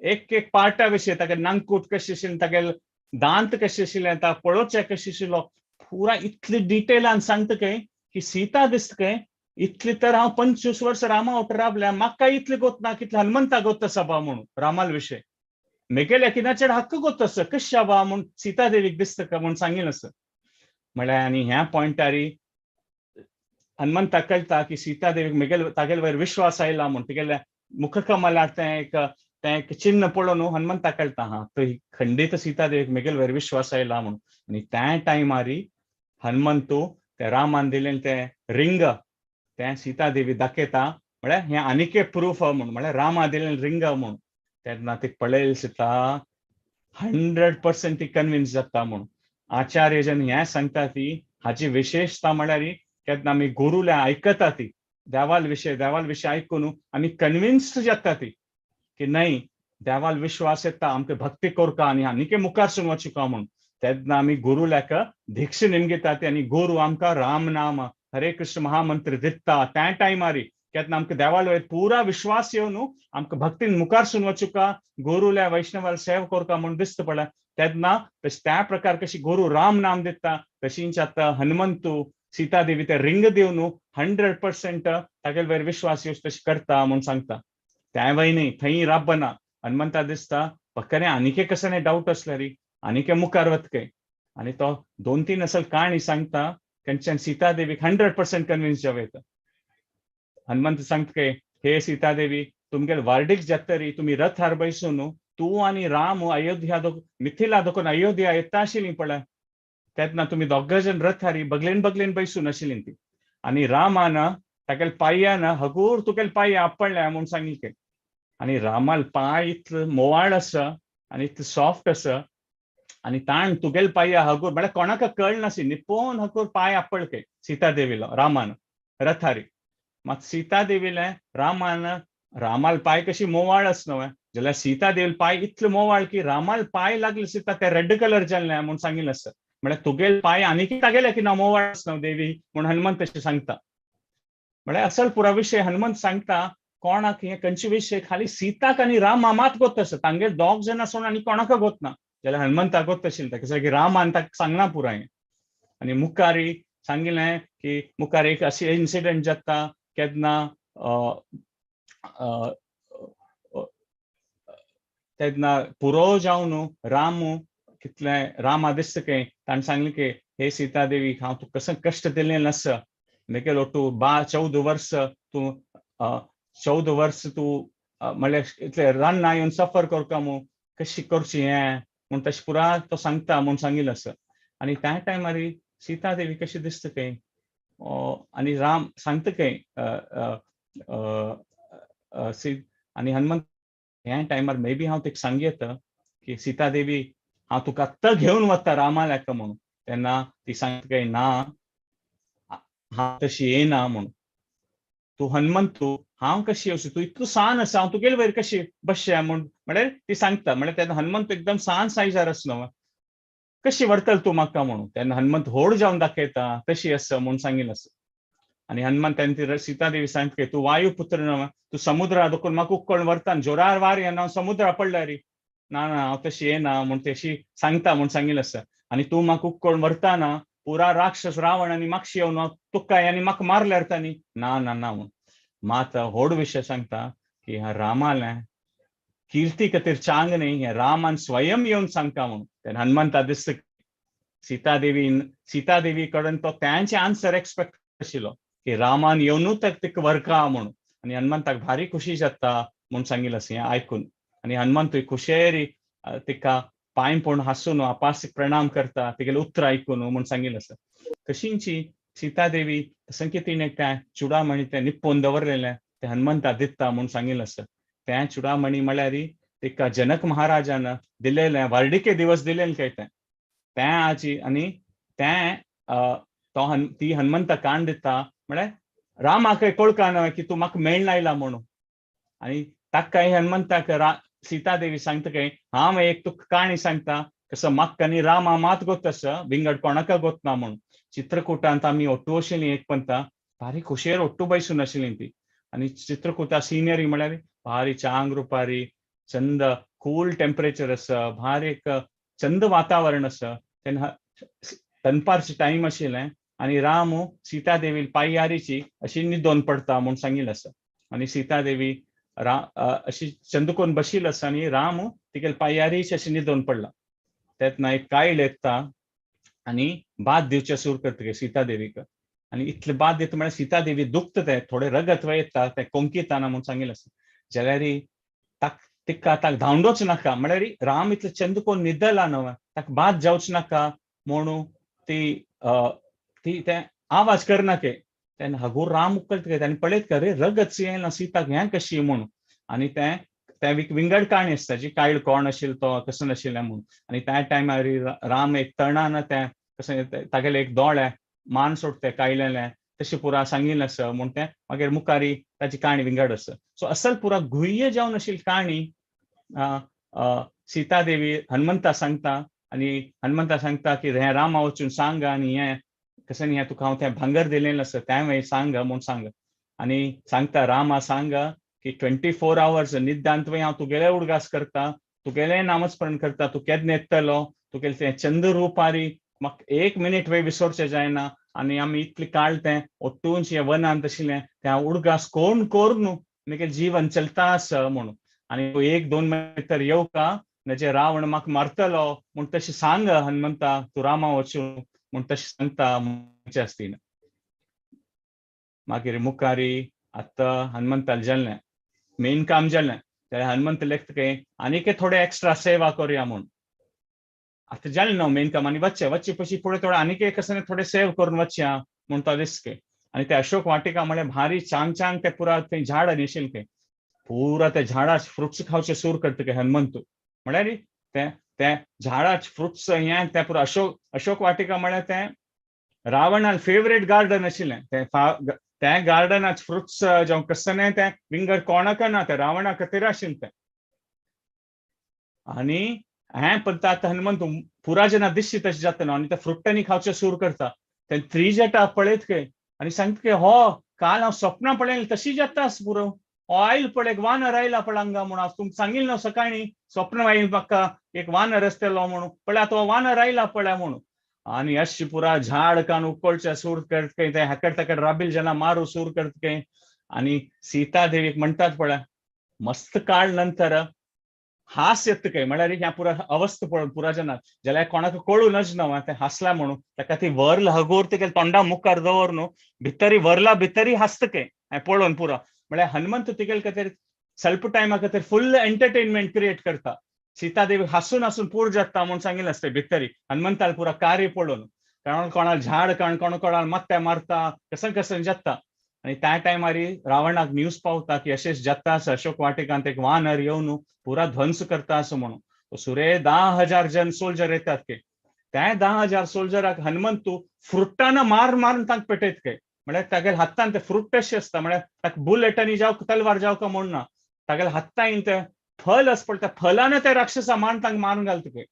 एक एक पार्टा विशय तागेले नांकूट कशें आशिल्लें, तागेले दांत कशें आशिल्लें, ता पळोवचें कशें आशिल्लो, पुरा इतली डिटेलान सांगता काय की सीता दिसता काय इतली तर हांव 25 वर्स रामा वट राबल्या म्हाका इतली गोत ना कितले हनुमंता गोत आसा बा म्हणून रामाल विशय मेगेल्या कित्याचेर हक्क गोत आसा कशा बा म्हूण सीता देवीक दिसता का म्हूण सांगिल्लें आसा. म्हळ्यार आनी ह्या पॉयंटारी हनुमंताक कळटा की सीता देवीक मेगेल तागेले वयर विश्वास आयला म्हूण, तिगेल्या मुखकमलार तें एक चिन्न पळोवन हनुमंताक कळटा हा थंय खंडीत सीता देवीक मेगेल वयर विश्वास आयला म्हूण. आनी त्या टायमारी हनुमंतू ते रामान दिलें तें रिंग तें सीता देवी दाखयता, म्हळ्यार हें आनीक एक प्रूफ म्हूण, म्हळ्यार रामा दिलें रिंग म्हूण. तेन्ना ती पळयली सीता 100% ती कन्विन्स जाता म्हूण. आचार्य जन हें सांगता ती हाची विशेषता म्हळ्यार केन्ना आमी गुरूल्या आयकता ती देवाल विशय देवाल विशय आयकून आमी कन्विन्स्ड जाता ती की न्हय देवाल विश्वास येता आमकां भक्ती करका आनी आनीक मुखार सून वचुका म्हूण. तेन्ना आमी गुरूल्याक दीक्ष निमगिता ती आनी गुरू आमकां राम नाम हरे कृष्ण महामंत्र दिता त्या टायमारी केन्ना आमकां देवाल वयर पुरा विश्वास येवन आमकां भक्तीन मुखार सून वचुका गुरूल्या वैष्णवाल सेव करका म्हूण दिसता पळय तेन्ना तशें त्या प्रकार कशी गुरू राम नाम दिता तशींच आतां हनुमंतू सीता देवी ते रिंग दिवन 100% तागेले वयर विश्वास येवचे तशें करता म्हूण सांगता. त्या वय न्ही थंय राबना हनुमंता दिसता पक्कने आनीक कसं डावट आसल्यार आनीक मुखार वतके आनी तो 2-3 असल काणी सांगता तेंच्यान सीता देवीक 100% कन्विन्स जावं येता. हनुमंत सांगता काय हे सीता देवी तुमगेले वार्डीक जातरी तुमी रथार बैसून तूं आनी राम अयोध्या मिथिला दोकून अयोध्या येता आशिल्ली पळय तेन्ना तुमी दोग जण रथारी बगलेन बगलेन बैसून आशिल्ली ती आनी रामान तागेले पांयान हगूर तुगेले पांय आपडले म्हूण सांगिल्ले. आनी रामाल पांय इतलो मोवाळ आसा आनी इतलो सॉफ्ट आसा आनी ताण तुगेले पांय हगूर म्हळ्यार कोणाक कळनासी निपोवन हगूर पांय आपडके सीता देवीलो रामान रथारी. मात सीता देवीले रामान रामाल पांय कशी मोवाळ आस न्हय, जाल्यार सीता देवील पांय इतलो मोवाळ की रामाल पांय लागले सीता ते रेड कलर जाल्ले म्हूण सांगिल्लें आसा. म्हळ्यार तुगेले पांय आनीक तागेले की ना मोवाळ आस न्हय देवी म्हूण हनुमंत तशें सांगता. म्हळ्यार असल पुरा विशय हनुमंत सांगता कोणाक हे खंयचे विशय खाली सीताक आनी रामा मात गोत आसा, तांगेर दोग जाण आसून आनी कोणाक गोत ना. जाल्यार हनुमंताक गोत आशिल्लें ताका की रामान ताका सांगना पुराय. आनी मुखारी सांगिल्लें की मुखार एक अशें इन्सिडंट जाता केन्ना तेन्ना पुरो जावन रामू कितलें रामा दिसता की ताणें सांगलें की हे सीता देवी हांव तुका कसं कश्ट दिलें आसा, मेगेलो तूं 14 वर्स तूं 14 वर्स तूं म्हणल्यार इतलें रान्ना येवन सफर करता मू कशी करची हें म्हूण तशें पुरा तो सांगता म्हूण सांगिल्लें आसा. आनी त्या टायमार सीता देवी कशी दिसता खंय आनी राम सांगता खंय आनी हनुमंत ह्या टायमार मे बी हांव ताका सांगयता की सीता देवी हांव तुका आत्तां घेवन वता रामाल्याक म्हणून. तेन्ना ती सांगता काय ना हांव तशी येना म्हणून, तूं हनुमंत तूं हांव कशी येवची, तूं इतलो सान आसा हांव तुगेले वयर कशी बसचें म्हूण म्हळ्यार ती सांगता. म्हळ्यार तेन्ना हनुमंत एकदम सान सायजार आस न्हय, कशी व्हरतल तूं म्हाका म्हणून. तेन्ना हनुमंत व्हड जावन दाखयता तशी आसा म्हूण सांगिल्लें आसा. आनी हनुमंत तेन्ना ती सीता देवी सांगता तूं वायू पुत्र न्हय, तूं समुद्रा दुखून म्हाका उक्कळ व्हरता जोरार वार येना हांव समुद्रा पडल्यार ना ना हांव तशी येना म्हूण तशी सांगता म्हूण सांगिल्लें आसा. आनी तूं म्हाका उक्कळ व्हरता पुरा राक्षस रावण आनी मागशी येवन तुका आनी म्हाका मारल्यार तांणी ना ना ना म्हूण. मात व्हड विशय सांगता की ह्या रामालें किर्ती खातीर चांग न्ही, हें रामान स्वयं येवन सांगता म्हणून. तेन्ना हनुमंता दिसता सीता देवीन सीता देवी कडेन तो तांचे आन्सर एक्सपेक्ट आशिल्लो की रामान येवनूच ताका व्हरका म्हणून. आनी हनुमंताक भारी खुशी जाता म्हूण सांगिल्लें आसा हें आयकून. आनी हनुमंतूय खुशेरी तिका पांय पळोवन हांसून आपासीक प्रणाम करता तिगेलें उतर आयकून म्हूण सांगिल्लें आसा. तशींची सीता देवी तसं तिणें त्या चुडामणी तें निप्पोवन दवरलेलें तें हनुमंता दिता म्हूण सांगिल्लें आसा. तें चुडामणी म्हळ्यार तिका जनक महाराजान दिलेलें व्हरडिके दिवस दिलेलें काय तें तें आजी आनी तें तो ती हनुमंता काण दिता म्हळ्यार रामाक कळका न्हय की तूं म्हाका मेळना आयला म्हणून. आनी ताकाय हनुमंताक सीता देवी सांगता काय हांव एक तुका काणी सांगता कसो म्हाका आनी रामा मात गोत आसा विंगड कोणाक गोत ना म्हणून. चित्रकूटांत आमी ओट्टू आशिल्लीं एक पंता भारी खोशयेर ओट्टू बैसून आशिल्लीं ती. आनी चित्रकूटा सिनरी म्हळ्यार भारी चांग रुपारी चंद कूल टेम्परेचर आसा, भारी एक चंद वातावरण आसा. तेन्ना दनपारचे टायम आशिल्लें आनी राम सीता देवी पांयारीची अशी न्हिदोन पडता म्हूण सांगिल्लें आसा. आनी सीता देवी अशी चंदकोन बशिल्ली आसा आनी राम तिगेले पांयारीची अशी न्हिदोन पडला. तेन्ना एक कायल येता आनी बाद दिवचें सुरू करता सीता देवीक. आनी इतले बाद दिता म्हळ्यार सीता देवी दुखता तें थोडें रगत वयता तें कोंकिताना म्हूण सांगिल्लें आसा. जाल्यार ताक तिका ताका धांवडोच नाका म्हळ्यार राम इतले चंदकोन न्हिदला न्हय ताका बाद जावच नाका म्हणून ती ती तें आवाज करनाके. तेन्ना हागूर राम उकलता ताणें पळयत का रे रगत येयला सीताक हें कशी म्हणून. आनी तें तें विंगड काणी आसता जी कायल कोण आशिल्लो तो कसो नाशिल्लें म्हणून. आनी त्या टायमार राम एक तणान तें कशें तागेले एक दोळे मान सोडटे कायलेलें तशें पुरा सांगिल्लें आसा म्हूण तें मागीर मुखारी ताची काणी विंगड आसा. सो असल पुरा गुह्य जावन आशिल्ली काणी सीता देवी हनुमंता सांगता. आनी हनुमंता सांगता की हें रामा वचून सांग आनी हें कशें हें तुका हांव तें भांगर दिलेलें आसा तें सांग म्हूण सांग. आनी सांगता रामा सांग की 24 आवर्स निद्दांत हांव तुगेले उडगास करता, तुगेलें नामस्मरण करता, तूं केन्ना येतलो तुगेलें तें चंद्र रुपारी म्हाका एक मिनीट वे विसरचें जायना. आनी आमी इतलें काळ तें ओट्टूनशें वनांत आशिल्लें तें हांव उडगास कोण कोर न्हू म्हगेलें जीवन चलता आसा म्हणून. आनी तूं 1-2 म्हयने तर येवका म्हजे रावण म्हाका मारतलो म्हूण तशें सांग हनुमंता तूं रामा वचून म्हूण तशें सांगता म्हणचें आसती. मागीर मुखारी आतां हनुमंताक जालें मेन काम जालें जाल्यार हनुमंत लेखता काय आनीक थोडे एक्स्ट्रा सेवा करुया म्हूण. आतां जालें न्हू मेन काम आनी वचचें वचचे पशी फुडें थोडें आनीक एक आसा थोडें सेव करून वचया म्हूण तो दिसके. आनी ते अशोक वाटिका म्हळ्यार भारी चांग चांग ते पुरा थंय झाड आनी ते पुरा ते झाडा फ्रुट्स खावचे सूर करता काय हनुमंत. म्हळ्यार ते ते झाडाच फ्रुट्स हें ते पुरा अशोक अशोक वाटिका म्हळ्यार तें रावणान फेवरेट गार्डन आशिल्लें. तें त्या गार्डनाच फ्रुट्स जावं कसलें तें विंगड कोणाक ना, तें रावणा खातीर आशिल्लें तें. आनी हें पण आतां हनुमंत पुरा जेन्ना दिसची तशें जाता न्हू आनी ते फ्रुट्टांनी खावचें सूर करता. ते त्रिजटा पळयत काय आनी सांगता की हो काल हांव स्वप्नां पळयलें तशी जाता पुरो, आयल पळय एक वानर आयला पळय हांगा म्हणून, हांव तुमकां सांगिल्लें न्हू सकाळीं स्वप्न आयलें म्हाका एक वानर आसतलो म्हणून, पळय आतां हो वानर आयला पळय म्हणून. आनी अशी पुरा झाड कान उकळचें सूर करत काय, ते हाकड ताकड राबील जेन्ना मारू सूर करत काय. आनी सीता देवीक म्हणटात पळय मस्त काळ नंतर हास येता काय, म्हळ्यार ह्या पुरा अवस्था पळोवन पुरा जेन्ना जाल्यार कोणाक कळूं नज न्हू तें हांसला म्हणून, ताका ती व्हर्ल हगोर तेगेल्या तोंडा मुखार दवर न्हू, भितरी व्हर्ला भितरी हांसता काय हें पळोवन पुरा. म्हळ्यार हनुमंत तेगेले खातीर स्वल्प टायमा खातीर फुल एंटरटेनमेंट क्रिएट करता. सीता देवी हांसून हांसून पूर जाता म्हूण सांगिल्लें आसता भितरी हनुमंताल पुरा कार्य पळोवन, कारण कोणाक झाड काण कोण कोणाक मत्ते मारता कशें कशें जाता. आनी त्या टायमार रावणाक न्यूज पावता की अशेंच जाता आसा अशोक वाटिकांत एक वानर येवन पुरा ध्वंस करता असो म्हणून. सुरे 10,000 जन सोल्जर येतात की त्या 10,000 सोल्जराक हनुमंतू फ्रुट्टान मार मारून तांकां पेटयत काय. म्हळ्यार तागेल्या हातान ते फ्रुट अशें आसता, म्हळ्यार ताका बुलेटांनी जावं तलवार जावं का म्हूण ना, तागेल्या हातान ते फल आसा पळय त्या फलान ते राक्षसा मारून तांकां मारून घालता काय.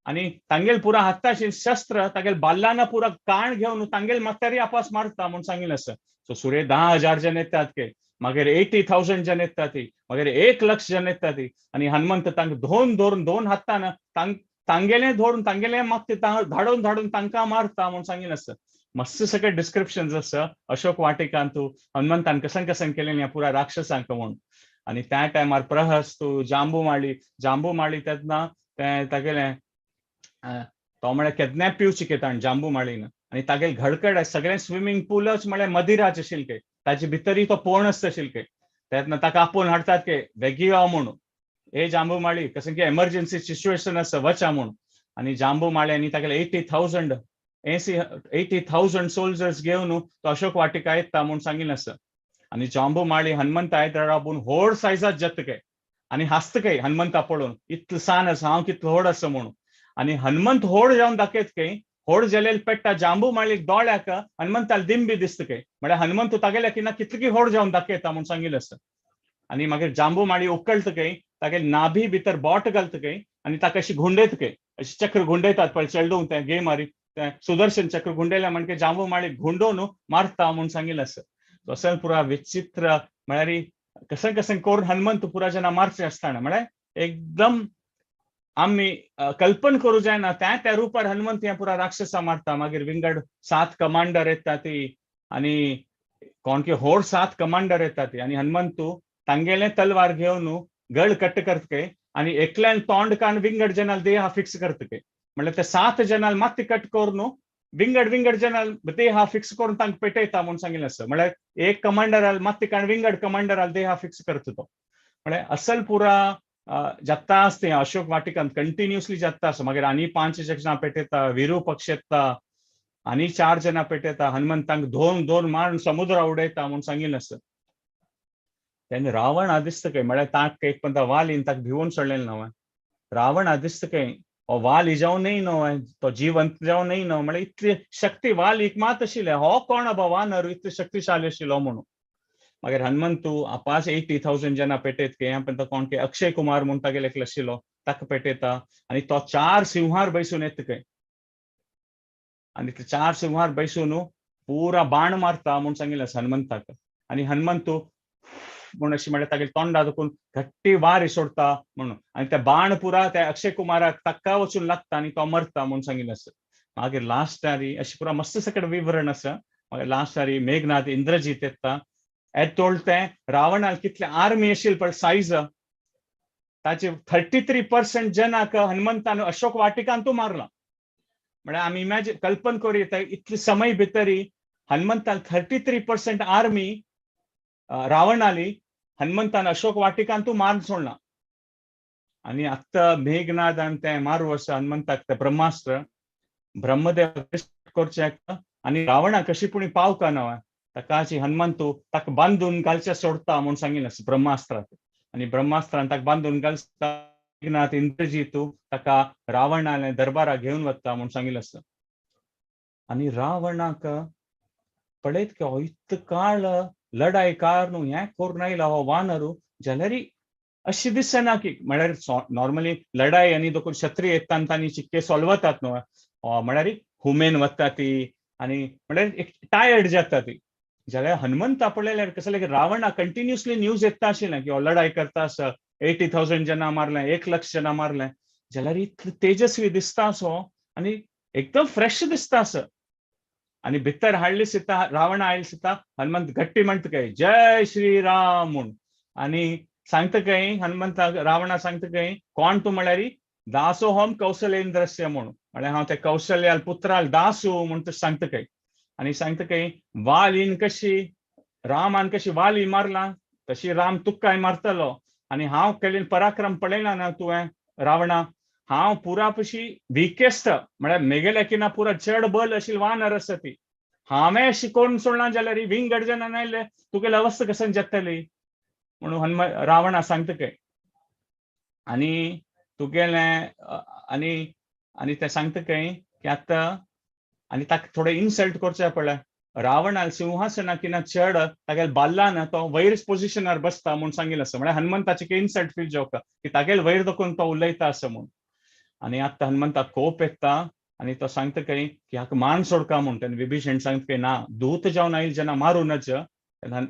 आनी तांगेल पुरा हाताशी शस्त्र तागेल बाल्लान पुरा काण घेवन तांगेल मात्यारी आपास मारता म्हूण सांगिल्लें आसा. सो सुरे 10,000 जन येतात के, मागीर 80,000 जन येतात, मागीर 1 लक्ष जन येतात. आनी हनुमंत तांकां दोन धरून दोन हातान तांगेलें धरून तांगेलें मागते धाडून धाडून तांकां मारता म्हूण सांगिल्लें आसा. मस्त सगळे डिस्क्रिप्शन आसा अशोक वाटिकांतू हनुमंतान कशें कशें केलें ह्या पुरा राक्षसांक म्हूण. आनी त्या टायमार प्रहस्तू जांबू माळी, जांबू माळी तेन्ना तें तागेलें तो म्हळ्यार केन्नाय पिवची केता जांबू माळीन. आनी तागेले घडकड सगळें स्विमींग पूलच म्हळ्यार मदिराच आशिल्लें काय, ताजे भितरय तो पोण आसता आशिल्लें काय. तेन्ना ताका आपोवन हाडटात के बेगी यो म्हणून, हे जांबू माळी कशें की एमर्जन्सी सिच्युएशन आसा वचा म्हणून. आनी जांबू माळी आनी तागेले 80,000 सोल्जर्स घेवन तो अशोक वाटिका येता म्हूण सांगिल्लें आसा. आनी जांबू माळी हनुमंत आयत राबून व्हड सायजात जाता काय आनी हांसता काय हनुमंता पळोवन, इतलो सान आसा हांव कितलो व्हड आसा म्हणून. आनी हनुमंत व्हड जावन दाखयत काय, व्हड जालेले पेट्टा जांबू माळीक दोळ्याक हनुमंताल दिंबी दिसता काय, म्हळ्यार हनुमंत तागेल्या किना कितली व्हड जावन दाखयता म्हूण सांगिल्लें आसा. आनी मागीर जांबू माळी उकळटा काय, तागेले नाभी भितर बोट घालता काय आनी ताका अशी घुंडयता काय, अशी चक्र घुंडयतात पळय चेडूं तें गे मारी तें सुदर्शन चक्र घुंडयल्या म्हणजे जांबू माळी घुंडोवन मारता म्हूण सांगिल्लें आसा. तसें पुरा विचित्र म्हळ्यार कशें कशें करून हनुमंत पुरा जेन्ना मारचें आसतना म्हळ्यार एकदम आमी कल्पन करूं जायना त्या त्या रुपार हनुमंत हें पुरा राक्षसा मारता. मागीर विंगड 7 कमांडर येता ती आनी कोण की होड 7 कमांडर येता ती आनी हनुमंतू तांगेलें तलवार घेवन गळ कट करता काय आनी एकल्यान तोंड कान विंगड जनाल देहा फिक्स करता काय, म्हळ्यार ते 7 जनाल मात्ती कट करून विंगड विंगड जनाल देहा फिक्स करून तांकां पेटयता म्हूण सांगिल्लें आसा. म्हळ्यार एक कमांडराल मात्ती कान विंगड कमांडराल देहा फिक्स करता तो. म्हळ्यार असल पुरा जाता आसता अशोक वाटिकांत कंटिन्युअसली जाता आसा. मागीर आनी 5 जाणां पेटयता, विरूपक्ष येता आनी 4 जाणां पेटयता, हनुमंतांक 2 2 मारून समुद्रा उडयता म्हूण सांगिल्लें आसा. तेन्ना रावण आदिस्त काय म्हळ्यार ताक एक पण वालीन ताका भिवून सोडलें न्हू, रावण आदिस्त काय हो वाली जावं न्हय न्हू, तो जिवंत जावं न्हय न्हू, म्हळ्यार इतली शक्ती वालीक मात आशिल्लें, हो कोण बाबा वानर इतली शक्तिशाली आशिल्लो म्हणून. मागीर हनुमंतू आपास 80,000 जाणां पेटयत के पण तो कोण के अक्षय कुमार म्हूण तागेले एकलो आशिल्लो ताका पेटयता आनी तो 4 सिंहार बैसून येता काय आनी ते 4 सिंहार बैसून पुरा बाण मारता म्हूण सांगिल्लें आसा हनुमंताक. आनी हनुमंतू म्हूण अशें म्हळ्यार तागेले तोंडा दुखून घट्टी वारी सोडता म्हणून आनी ते बाण पुरा त्या अक्षय कुमाराक ताका वचून लागता आनी तो मरता म्हूण सांगिल्लें आसा. मागीर लास्टारी अशें पुरा मस्त सकट विवरण आसा. मागीर लास्टारी मेघनाथ इंद्रजीत येता एतोळ तें रावणाल कितले आर्मी आशिल्ली पळय सायज ताचे 33% जनाक हनुमंतान अशोक वाटिकांतू मारला. म्हळ्यार आमी इमॅजिन कल्पन करूं येता इतले समय भितरी हनुमंतान 33% आर्मी रावणाली हनुमंतान अशोक वाटिकांतू मारून सोडला. आनी आतां मेघनाद आनी तें मारू आसा हनुमंताक तें ब्रह्मास्त्र ब्रह्मदेव करचें आनी रावणा कशी पुणी पावका ना. ताकाची हनुमंतू ताका बांदून घालचे सोडता म्हूण सांगिल्लें आसा ब्रह्मास्त्रात. आनी ब्रह्मास्त्रान ताका बांदून घालता मेघनाथ इंद्रजीतू ताका रावणाले दरबाराक घेवन वता म्हूण सांगिल्लें आसा. आनी रावणाक पळयत की हो इतलो काळ लढाय कार न्हू हें करून आयला हो वानरू, जाल्यार अशें दिसना की म्हळ्यार नॉर्मली लढाय आनी देखून क्षत्रिय येता आनी चिक्के सोलवतात न्हू, म्हळ्यार हुमेन वता ती आनी म्हळ्यार एक टायर्ड जाता ती. जाल्यार हनुमंता पळयल्यार कसं की रावणा कंटिन्युअसली न्यूज येता आशिल्लें की हो लढाय करता आसा, 80,000 जना मारलें, 1 लक्ष जना मारलें, जाल्यार इतलो तेजस्वी दिसता असो आनी एकदम फ्रेश दिसता असो. आनी भितर हाडली सीता, रावणा आयली सीता, हनुमंत घट्टी म्हणटा काय जय श्री राम म्हूण. आनी सांगता काय हनुमंत रावणा सांगता काय कोण तूं म्हळ्यार दासोहम कौशलेंद्रस्य म्हूण, म्हळ्यार हांव त्या कौशल्याल पुत्राल दासू म्हूण तूं सांगता काय. आनी सांगता काय वालीन कशी रामान कशी वाली मारला तशी राम तुकाय मारतलो, आनी हांव केल्ले पराक्रम पळयला ना तुवें रावणा, हांव पुरा पशी विकेस्ट म्हळ्यार मेगेल्या किना पुरा चड बल अशी वानर आसा ती, हांवें शिकोवन सोडना जाल्यार विंगड जना आयले तुगेली अवस्था कसन जातली म्हणून हनुम रावणा सांगता काय. आनी तुगेलें आनी आनी ते सांगता काय की आतां आनी ताका थोडें इन्सल्ट करचें पडलें, रावणाल सिंहासना किना चड तागेले बाल्लान तो वयर पोजिशनार बसता म्हूण सांगिल्लें आसा, म्हळ्यार हनुमंताचे इन्सल्ट फील जावका की तागेले वयर दाखोवन तो उलयता आसा म्हूण. आनी आतां हनुमंताक कोप येता आनी तो सांगता काय की हाका मान सोडका म्हूण. तेन्ना विभीषण सांगता काय ना, दूत जावन आयल जेन्ना मारूं नज. तेन्ना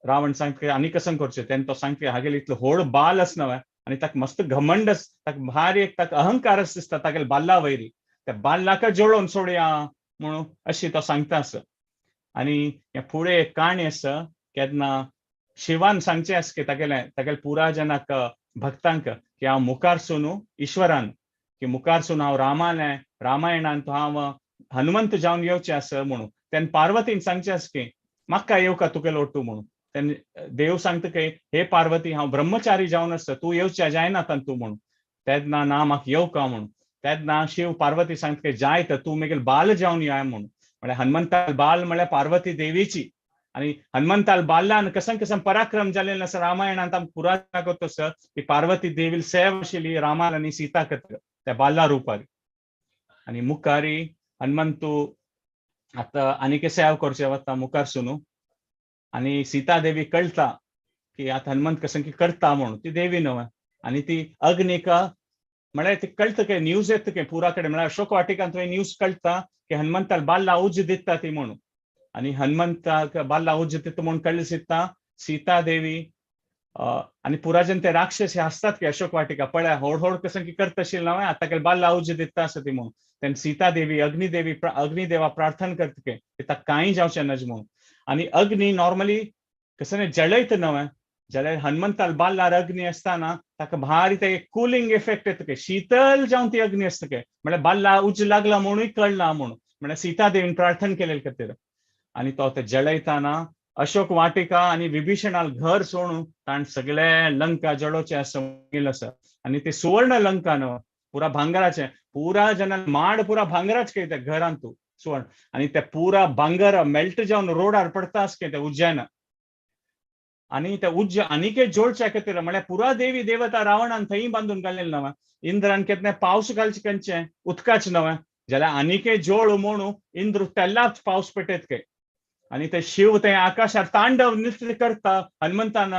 रावण सांगता काय आनी कसं करचें, तेन्ना तो सांगता काय हागेले इतलो व्हड बाल आसा न्हय आनी ताका मस्त घमंड आसा, ताका भारी एक ताका अहंकार दिसता तागेले बाल्ला वयरी, त्या बाल्लाका जळोवन सोडया म्हणून अशी तो सांगता आसा. आनी हे फुडें एक काणी आसा केन्ना शिवान सांगचें आसा की तागेले तागेले पुरा जनाक भक्तांक की हांव मुखार सून ईश्वरान की मुखार सून हांव रामाले रामायणान हांव हनुमंत जावन येवचें आसा म्हणून. तेन्ना पार्वतीन सांगचें आसा की म्हाका येवका तुगेलो ओटू म्हणून. तेन्ना देव सांगता की हे पार्वती हांव ब्रह्मचारी जावन आसा, तूं येवचें जायना तूं म्हणून. तेन्ना ना म्हाका येवका म्हणून. तेन्ना शिव पार्वती सांगता की जाय तर तूं मेगेल बाल जावन या म्हणून. म्हळ्यार हनुमंताल बाल म्हळ्यार पार्वती देवीची. आनी हनुमंताल बाल्लान कसन कसन पराक्रम जालेले आसा रामायणांत आमकां पुरा दाखोवता आसा की पार्वती देवील सेव आशिल्ली रामाल आनी सीता खातीर त्या बाल्ला रुपार. आनी मुखारी हनुमंतू आतां आनीक सेव करचें वता मुखार सुनू आनी सीता देवी कळटा की आतां हनुमंत कसन की करता म्हणून, ती देवी न्हय. आनी ती अग्निका म्हळ्यार ती कळटा काय न्यूज येता काय पुरा कडेन, म्हळ्यार अशोक वाटिकांत थंय न्यूज कळटा की हनुमंताक बाल्ला उज दिता ती म्हणून. आनी हनुमंताक बाल्ला उज दिता म्हणून कळ्ळें सीता सीता देवी आनी पुराजन ते राक्षस हे आसतात की अशोक वाटिका पळय होड होड कसं की करता आशिल्लें न्हय आतां केल बाल्ला उज दिता आसा ती म्हणून. तेन्ना सीता देवी अग्निदेवी अग्निदेवा प्रार्थना करता की ताका कांय जावचें नज म्हणून. आनी अग्नी नॉर्मली कसं जळयता न्हय, जाल्यार हनुमंताल बाल्लार अग्नी आसतना ताका भारी ते कुलिंग इफेक्ट येता काय शीतल जावन ती अग्नी आसता काय, म्हळ्यार बाल्ला उज लागला म्हणूय कळना म्हणून. म्हळ्यार सीता देवीन प्रार्थना केलेले खातीर. आनी तो ते जळयताना अशोक वाटिका आनी विभीषणाल घर सोडून ताण सगळे लंका जळोवचें आसा आसा. आनी ते सुवर्ण लंका न्हय पुरा भांगराचें, पुरा जेन्ना माड पुरा भांगराच काय त्या घरांत तूं सुवर्ण, आनी ते पुरा भांगर मेल्ट जावन रोडार पडटा आसके ते उज्यान. आनी ते उज्ज आनीक जोडच्या खातीर म्हळ्यार पुरा देवी देवता रावणान थंय बांदून घालेलें न्हय, इंद्रान केन्ना पावस घालचे कंचे उदकाच न्हय, जाल्यार आनीक जोळ म्हणून इंद्र तेल्लाच पावस पेटयत काय. आनी ते शिव ते आकाशार तांडव नृत्य करता हनुमंतान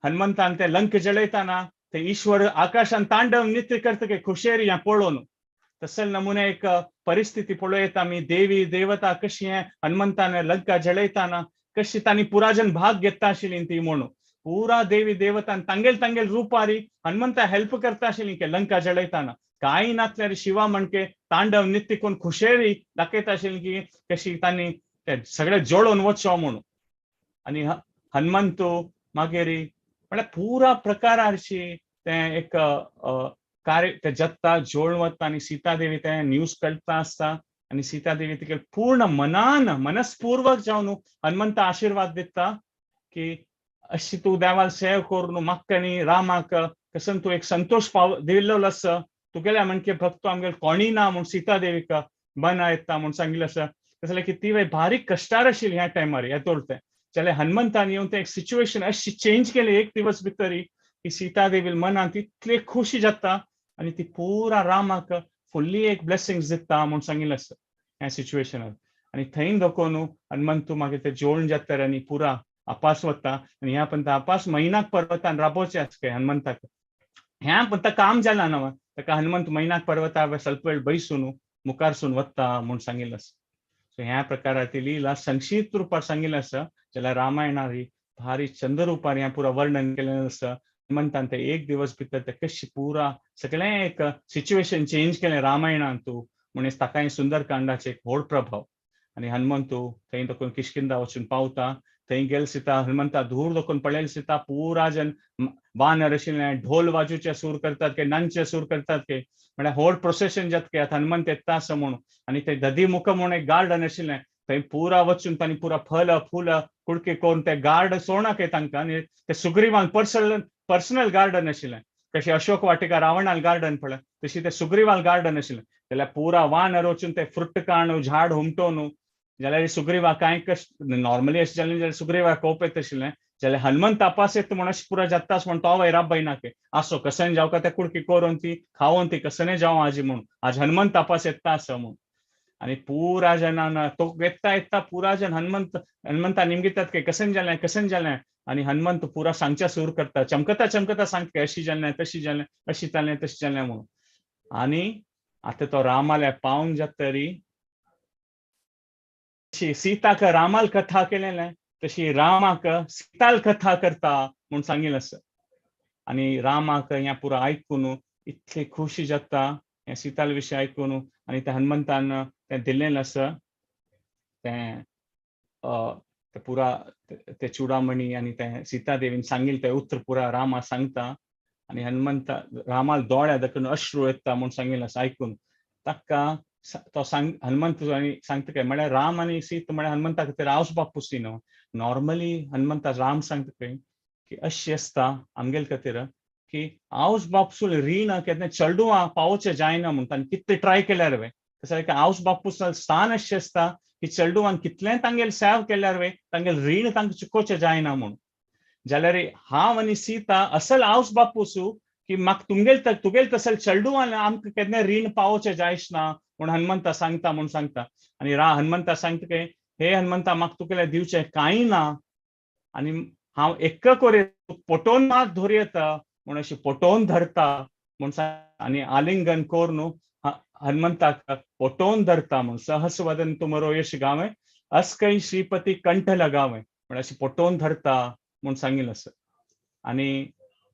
हनुमंतान ते लंक जळयताना ते ईश्वर आकाशान तांडव नृत्य करता काय खुशेरी हें पळोवन. तसल नमुने एक परिस्थिती पळयता आमी देवी देवता कशी हनुमंतान लंका जळयताना कशी तांणी पुराजन भाग घेता आशिल्ली ती म्हणून. पुरा देवी देवतान तांगेल तांगेल रुपारी हनुमंता हेल्प करता आशिल्ली की लंका जळयताना. कांय नासल्यार शिवा म्हणके तांडव नृत्य करून खुशेरी दाखयता आशिल्ली की कशी तांणी ते सगळे जोडून वचो म्हणून. आनी हनुमंतू मागीर म्हळ्यार पुरा प्रकाराची तें एक कार्य ते जत्ता जोडून वता. आनी सीता देवी तें न्यूज कळटा आसता आनी सीता देवी तिका पूर्ण मनान मनस्पूर्वक जावन हनुमंता आशिर्वाद दिता की अशी तूं देवाल सेव करून म्हाका आनी रामाक कसन तूं एक संतोश पाव दिल्लो आसा, तुगेल्या म्हणके भक्त आमगेले कोणी ना म्हूण सीता देवीक मना येता म्हूण सांगिल्लें आसा. कसले की ती भारी कष्टार आशिल्ली ह्या टायमार ह्या तोलते जाल्यार हनुमंतान येवन ते एक सिच्युएशन अशी चेंज केली एक दिवस भितरी की सीता देवी मनांत इतली खुशी जाता आनी ती पुरा रामाक फुल्ली एक ब्लेसिंग्स दिता म्हूण सांगिल्लें आसा ह्या सिच्युएशनार. आनी थंय दाखोवन हनुमंतू मागीर ते जेवण जाता आनी पुरा अपास वता आनी ह्या पंता अपास मैनाक पर्वतान राबोवचें आसा हनुमंताक. ह्या पंता काम जाला ना ताका हनुमंत मैनाक पर्वता ಸ್ವಲ್ಪ वेळ बैसून मुखारसून वता म्हूण सांगिल्लें आसा. सो ह्या प्रकाराची लीला संक्षिप्त रुपार सांगिल्लें आसा. जाल्यार रामायणार ही भारी चंद रुपार हें पुरा वर्णन केलें आसा. हनुमंतान ते एक दिवस भितर ते कशी पुरा सगळें एक सिच्युएशन चेंज केलें रामायणांतू म्हणून ताकाय सुंदरकांडाचें एक व्हड प्रभाव. आनी हनुमंतू थंय दाखोवन किष्किंदा वचून पावता. थंय गेल सीता हनुमंता धूर दाखोवन पळयल सीता पुरा जन वानर आशिल्ले ढोल वाजूचे सूर करतात के नांचे सूर करतात के म्हळ्यार व्हड प्रोसेशन जाता के आतां हनुमंत येता आसा म्हणून. आनी ते दधीमुख म्हणून एक गार्डन आशिल्लें थंय पुरा वचून तांणी पुरा फल फुलां कुडके करून ते गार्ड सोडना के तांकां. आनी ते सुग्रीवान पर्सनल गार्डन आशिल्लें कशें अशोक वाटिका रावणाल गार्डन पळय तशी ते सुग्रीवाल गार्डन आशिल्लें. जाल्यार पुरा वानर वचून ते फ्रुट काणू झाड हुमटोवन जाल्यार सुग्रीवा कांय कश्ट नॉर्मली अशें जालें जाल्यार सुग्रीवा कोप येत आशिल्लें. जाल्यार हनुमंत तापास येता म्हूण अशें पुरा जातास म्हूण तो वैराब बैनाके आसो कशें जावं का ते कुडकी करून ती खावोन ती कसने जावं आजी म्हूण आज हनुमंत तापास येता आसा म्हूण. आनी पुरा जनान तो येता येता पुरा जन हनुमंत हनुमंता निमगितात की कशें जालें कशें जालें. आनी हनुमंत पुरा सांगच्या सूर करता चमकता चमकता सांगता अशी जालें तशी जालें अशी जालें तशी जालें म्हणून. आनी आतां तो रामाल्या पावन जाता तरी सीताक रामाल कथा केलें तशी रामाक सीताल कथा करता म्हूण सांगिल्लें आसा. आनी रामाक हें पुरा आयकून इतली खुशी जाता हें सीताल विशय आयकून. आनी त्या हनुमंतान तें दिल्लें आसा तें पुरा ते चुडामणी आनी तें सीता देवीन सांगिल्लें तें उतर पुरा रामा सांगता. आनी हनुमंता रामाल दोळ्या दाखोवन अश्रू येता म्हूण सांगिल्लें आसा आयकून. ताका तो सांग हनुमंत आनी सांगता काय म्हळ्यार राम आनी सीत म्हळ्यार हनुमंता खातीर आवस बापूस न्हू. नॉर्मली हनुमंता राम सांगता काय की अशी आसता आमगेले खातीर की आवस बापूस रीण केन्ना चेडवां पावोवचें जायना म्हूण तांणी कितलें ट्राय केल्यार वे तशें आवस बापूस स्थान अशें आसता की चेडवान कितलें तांगेले सेव केल्यार वे तांगेले रीण तांकां चुकोवचें जायना म्हूण. जाल्यार हांव आनी सीता असल आवस बापूसू की म्हाका तुमगेल तुगेल तसल चेडवान आमकां केन्ना रीण पावोवचें जायच ना म्हूण हनुमंता सांगता म्हूण सांगता. आनी रा हनुमंता सांगता की हे हनुमंता म्हाका तुगेलें दिवचें कांय ना आनी हांव एक कोरे पोटोवन मात धरयता म्हूण अशी पोटोवन धरता म्हूण आनी आलिंगन करून हनुमंताक पोटोवन धरता म्हूण सहस वदन तुमरो यश गावे अस्कै श्रीपती कंठ लगावे म्हण अशी पोटोवन धरता म्हूण सांगिल्लें आसा. आनी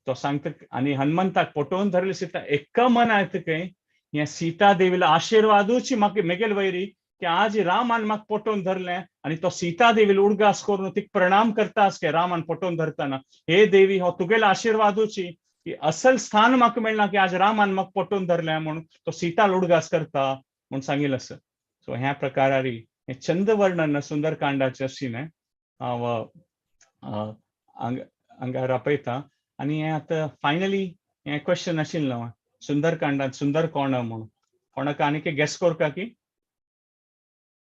तो सांगता आनी हनुमंताक पोटोवन धरले सीता एक मन आयता काय ह्या सीता देवीला आशिर्वादूची म्हाका मेगेल वैरी की आज रामान म्हाका पोटोवन धरलें आनी तो सीता देवीला उडगास करून तिका प्रणाम करता आस रामान पोटोवन धरतना हे देवी हो तुगेले आशिर्वादूची की असल स्थान म्हाका मेळना की आज रामान म्हाका पोटोवन धरलें म्हणून तो सीता उडगास करता म्हूण सांगिल्लें आसा. सो ह्या प्रकारारी हें चंद वर्णन सुंदरकांडाचें अशें हांव हांगा रापयता. आनी हें आतां फायनली हें क्वेश्चन आशिल्लें सुंदरकांडांत सुंदर कोण म्हणून कोणाक आनीक गेस करता की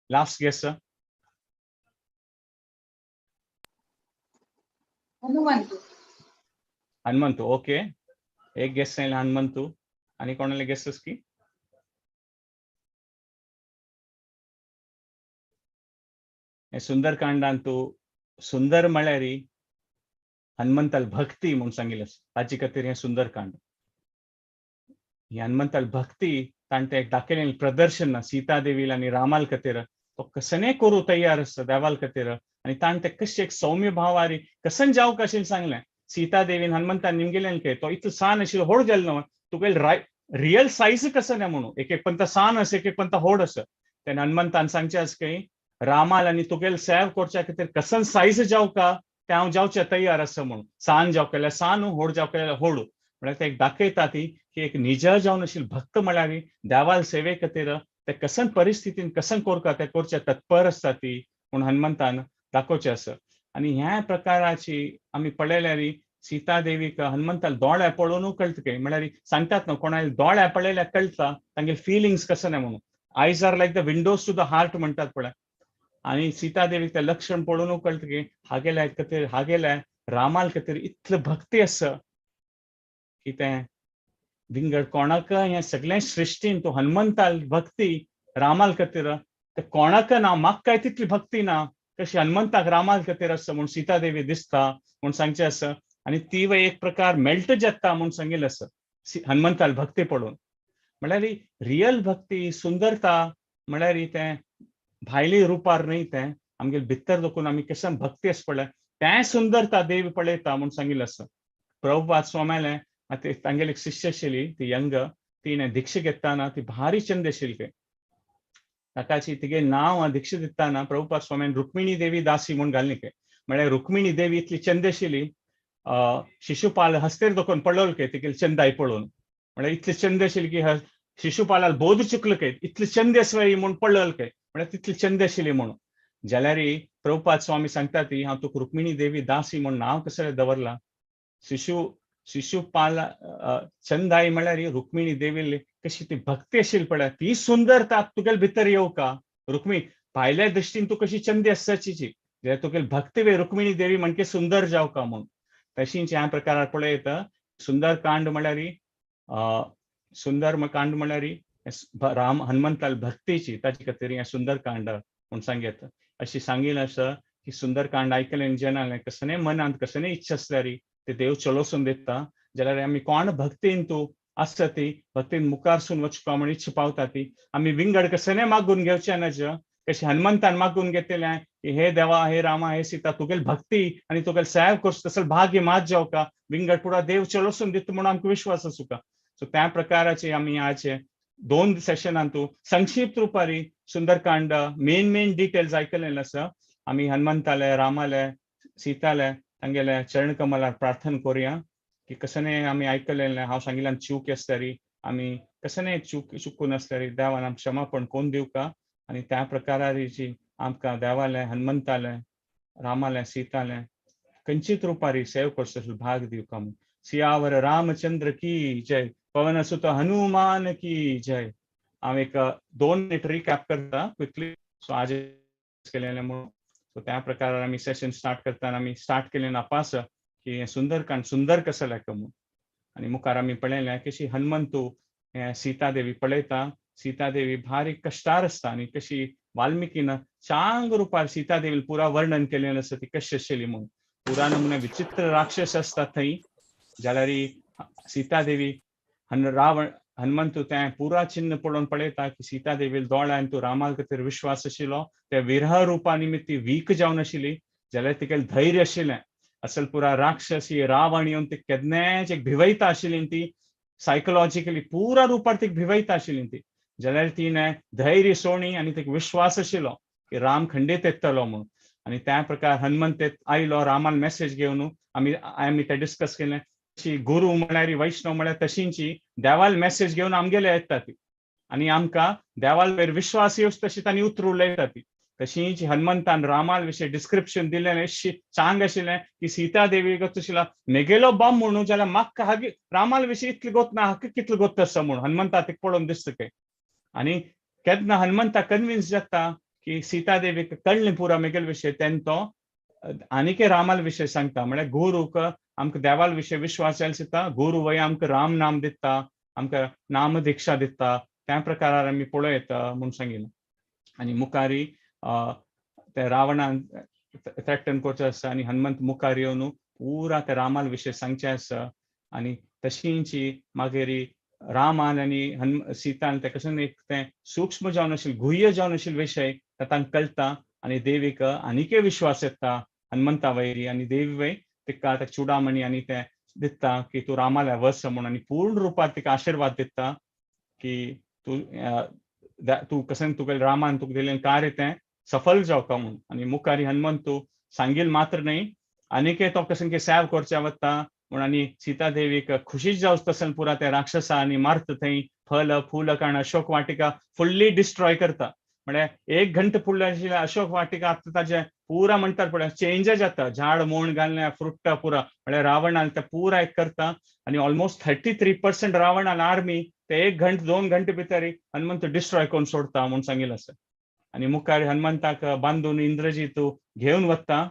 लास्ट गेस हनुमंतू. हनुमंतू ओके एक गेस आयला हनुमंतू. आनी कोणाले गेसेस की सुंदरकांडांतू सुंदर म्हळ्यार हनुमंताल भक्ती म्हूण सांगिल्लें ताचे खातीर हें सुंदरकांड. ही हनुमंताल भक्ती ताणें तें एक दाखयलें प्रदर्शन सीता देवील आनी रामाल खातीर तो कसने करूं तयार आसा देवाल खातीर आनी ताणें तें कशें एक सौम्य भावारी कसन जावंक अशें सांगलें. सीता देवीन हनुमंतान निमगेलें काय तो इतलो सान आशिल्लो होड जालो न्हू तुगेले रियल सायज कसो ना म्हणून एक एक पंता सान आसा एक एक पंता होड आसा. तेन्ना हनुमंतान सांगचें आसा काय रामाल आनी तुगेले सेव करच्या खातीर कसन सायज जावका तें हांव जावचें तयार आसा म्हणून सान जावंक जाल्यार सान होड जावंक जाल्यार होड म्हळ्यार ते एक दाखयता ती की एक निज जावन आशिल्ली भक्त म्हळ्यार देवाल सेवे खातीर ते कसन परिस्थितीन कसन करता ते करचे तत्पर आसता ती म्हूण हनुमंतान दाखोवचें आसा. आनी ह्या प्रकाराची आमी पळयल्यार सीता देवीक हनुमंताल दोळे पळोवन कळटा काय म्हळ्यार सांगतात न्हू कोणाले दोळे पळयल्यार कळटा तांगेले फिलिंग्स कशें न्हय म्हणून. Eyes are like the windows to the heart म्हणटात पळय आनी सीता देवीक तें लक्षण पळोवन कळटा की हागेल्या खातीर, हागेल्या रामाल खातीर इतलें भक्ती आसा की तें विंगड कोणाक ह्या सगळ्या सृश्टीन तो हनुमंताल भक्ती रामाल खातीर ते कोणाक ना, म्हाका तितली भक्ती ना कशी हनुमंताक रामाल खातीर आसा म्हूण सीता देवी दिसता म्हूण सांगचें आसा. आनी ती एक प्रकार मेल्ट जाता म्हूण सांगिल्लें आसा हनुमंताल भक्ती पळोवन. म्हळ्यार रियल भक्ती सुंदरता म्हळ्यार तें भायली रुपार न्हय, तें आमगेले भितर दखून आमी कशें भक्ती आसा पळय तें सुंदरता देवी पळयता म्हूण सांगिल्लें आसा. प्रभुपाद स्वाम्यालें आतां तांगेली एक शिष्य आशिल्ली ती यंग, तिणें दीक्षा घेतना ती भारी चंद आशिल्ली खंय. ताकाची तिगे नांव दीक्षा दितना प्रभुपाद स्वाम्यान रुक्मिणी देवी दासी म्हूण घाल्ली खंय. म्हळ्यार रुक्मिणी देवी इतली चंद आशिल्ली, शिशुपाल हस्तेर दखून पडलो खंय तिगेली चंदाय पळोवन. म्हळ्यार इतली चंद आशिल्ली की शिशुपालाल बोध चुकलो खंय, इतली चंद आसवाय म्हूण पडलो खंय, म्हळ्यार तितली चंद आशिल्ली म्हणून. जाल्यार प्रभुपाद स्वामी सांगता ती हांव तुका रुक्मिणी देवी दासी म्हूण नांव कशें दवरलां. शिशुपाल चंदाई म्हळ्यार रुक्मिणी देवी कशी ती भक्ती आशिल्ली पळय ती सुंदरता तुगेले भितर येवका. रुक्मिणी भायल्या दृश्टीन तूं कशी चंदी आसची जाल्यार तुगेली भक्ती वे रुक्मिणी देवी म्हणके सुंदर जावका म्हूण. तशीच ह्या प्रकारार पळयता सुंदर कांड म्हळ्यार सुंदर कांड म्हळ्यार राम हनुमंताल भक्तीची ताचे खातीर हें सुंदर कांड म्हूण सांगता. अशी सांगिल्लें आसा की सुंदर कांड आयकलें जेन्ना कसलें मनांत कसलें इच्छा आसल्यार ते देव चलोसून दिता. जाल्यार आमी कोण भक्तीन तूं आसता ती भक्तीन मुखारसून वचपा म्हण इच्छा पावता ती आमी विंगड कसलें मागून घेवचें नज. कशें हनुमंतान मागून घेतलें की हे देवा, हे रामा, हे सीता, तुगेली भक्ती आनी तुगेले सेव करचो तसो भाग्य मात जावका विंगड पुरा देव चलोसून दिता म्हणून आमकां विश्वास आसूका. सो त्या प्रकाराचे आमी आज दोन सेशनांतू संक्षिप्त रुपारी सुंदरकांड मेन मेन डिटेल्स आयकलेले आसा. आमी हनुमंताले, रामाले, सीताले तांगेले चरणकमलार प्रार्थना करुया की कसने आमी आयकलेलें हांव सांगिल्ल्यान चूक आसल्यारी आमी कसने चूक चुकून आसल्यारी देवान आमकां क्षमापण कोण दिवका. आनी त्या प्रकाराची आमकां देवालें, हनुमंतालें, रामालें, सीतालें खंयचीच रुपारी सेव करचो भाग दिवका म्हूण. सियावर रामचंद्र की जय, पवन सुत हनुमान की जय. हांव एक 2 मिनिट रिकॅप करता क्विकली. सो आज केलेलें म्हणून सो त्या प्रकारार आमी सेशन स्टार्ट करतना आमी स्टार्ट केलें नापास की हें सुंदरकांड सुंदर कसं लायक म्हणून. आनी मुखार आमी पळयलें कशी हनुमंतू हें सीता देवी पळयता. सीता देवी भारी कश्टार आसता आनी कशी वाल्मिकीन चांग रुपार सीता देवीन पुरा वर्णन केलेलें आसा ती कशी आशिल्ली म्हणून. पुरा नमुने विचित्र राक्षस आसता थंय. जाल्यार सीता देवी रावण हनुमंतू तें पुरा चिन्न पळोवन पळयता की सीता देवी दोळ्यान तूं रामा खातीर विश्वास आशिल्लो त्या विरह रुपा निमित्त ती वीक जावन आशिल्ली. जाल्यार तिका धैर्य आशिल्लें. असल पुरा राक्षसी रावण येवन ती केन्नाच एक भिवयता आशिल्ली ती सायकोलॉजिकली पुरा रुपार तिका भिवयता आशिल्ली ती. जाल्यार तिणें धैर्य सोणी आनी तिका विश्वास आशिल्लो की राम खंडीत येतलो म्हणून. आनी त्या प्रकार हनुमंत आयलो रामान मेसेज घेवन आमी आमी ते डिस्कस केलें. गुरु म्हळ्यार वैष्णव म्हळ्यार तशींची देवाल मेसेज घेवन आमगेले येता ती आनी आमकां देवाल वयर विश्वास येवच तशी तांणी उतर उलयता ती. तशींच हनुमंतान रामाल विशीं डिस्क्रिप्शन दिलें चांग आशिल्लें की सीता देवी आशिल्ला मेगेलो बम म्हणून जाल्यार म्हाका हागे रामाल विशीं इतली गोत ना हाका कितलो गोत आसा म्हणून हनुमंता तिका पळोवन दिसता खंय. आनी केन्ना हनुमंता कन्विन्स जाता की सीता देवीक कळ्ळें पुरा मेगेले विशीं तेन्ना तो आनीक रामाल विशय सांगता. म्हळ्यार गुरूक आमकां देवाल विशय विश्वास जाल्यार दिता गुरू वय आमकां राम नाम दिता आमकां नाम दीक्षा दिता त्या प्रकारार आमी पळोवं येता म्हूण सांगिल्लें. आनी मुखारी ते रावणान थ्रेटन करचें आसा आनी हनुमंत मुखार येवन पुरा त्या रामाल विशय सांगचें आसा. आनी तशींची मागीर रामान आनी सीतान ते कशें एक तें सूक्ष्म जावन आशिल्लें गुह्य जावन आशिल्ले विशय तांकां कळटा आनी देवीक आनीकय विश्वास येता हनुमंता वयरी. आनी देवी वय तिका ते चुडामणी आनी तें दिता की तूं रामाल्या वस म्हणून आनी पूर्ण रुपार तिका आशिर्वाद दिता की तूं तूं कशें तुगे रामान तुका दिलें कार्य तें सफल जावका म्हणून. आनी मुखारी हनुमंतू सांगील मात्र न्हय आनीकय तो कशें सेव करचें वता म्हूण. आनी सीता देवीक खुशीच जावच तसो पुरा त्या राक्षसा आनी मारता थंय फल फूल कारण अशोक वाटिका फुल्ली डिस्ट्रॉय करता. म्हळ्यार एक घंटे फुडले आशिल्लें अशोक वाटिका आतां ताजें पुरा म्हणटात पळय चेंज जाता झाड मोण घाललें फ्रुट्टा पुरा. म्हळ्यार रावणान ते पुरा एक करता आनी ऑलमोस्ट 33% रावणान आर्मी ते एक घंटे 2 घंटे भितर हनुमंत डिस्ट्रॉय करून सोडता म्हूण सांगिल्लें आसा. आनी मुखार हनुमंताक बांदून इंद्रजीत घेवन वता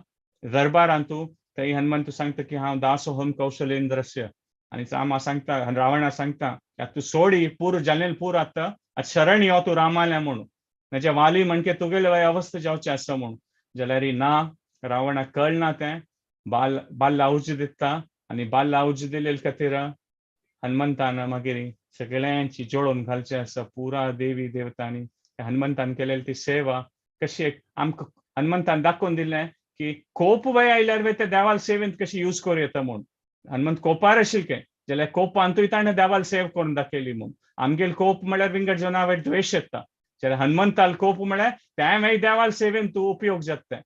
दरबारांतू. थंय हनुमंत सांगता की हांव दासोहम कौशलेंद्रस्य. आनी रामा सांगता, रावणा सांगता तूं सोडी पूर जालें पूर आतां आतां शरण यो तूं रामाल्या म्हणून, म्हणजे वाली म्हणके तुगेले अवस्था जावचें आसा म्हणून. जाल्यार ना, रावणाक कळना तें, बाल बाल लावज दिता आनी बाल लावज दिले खातीर हनुमंतान मागीर सगळ्यांची जोडून घालचें आसा पुरा देवी देवतांनी. हनुमंतान केलेली ती सेवा कशी आमकां हनुमंतान दाखोवन दिलें की कोप वय आयल्यार वय ते देवाल सेवेंत कशी यूज करूं येता म्हूण. हनुमंत कोपार आशिल्ले जाल्यार कोपांतूय ताणें देवाल सेव करून दाखयली म्हूण. आमगेल कोप म्हळ्यार विंगड जना वयर द्वेश येता, जाल्यार हनुमंताल कोप म्हळ्यार तें मागीर देवाल सेवेन तूं उपयोग जाता.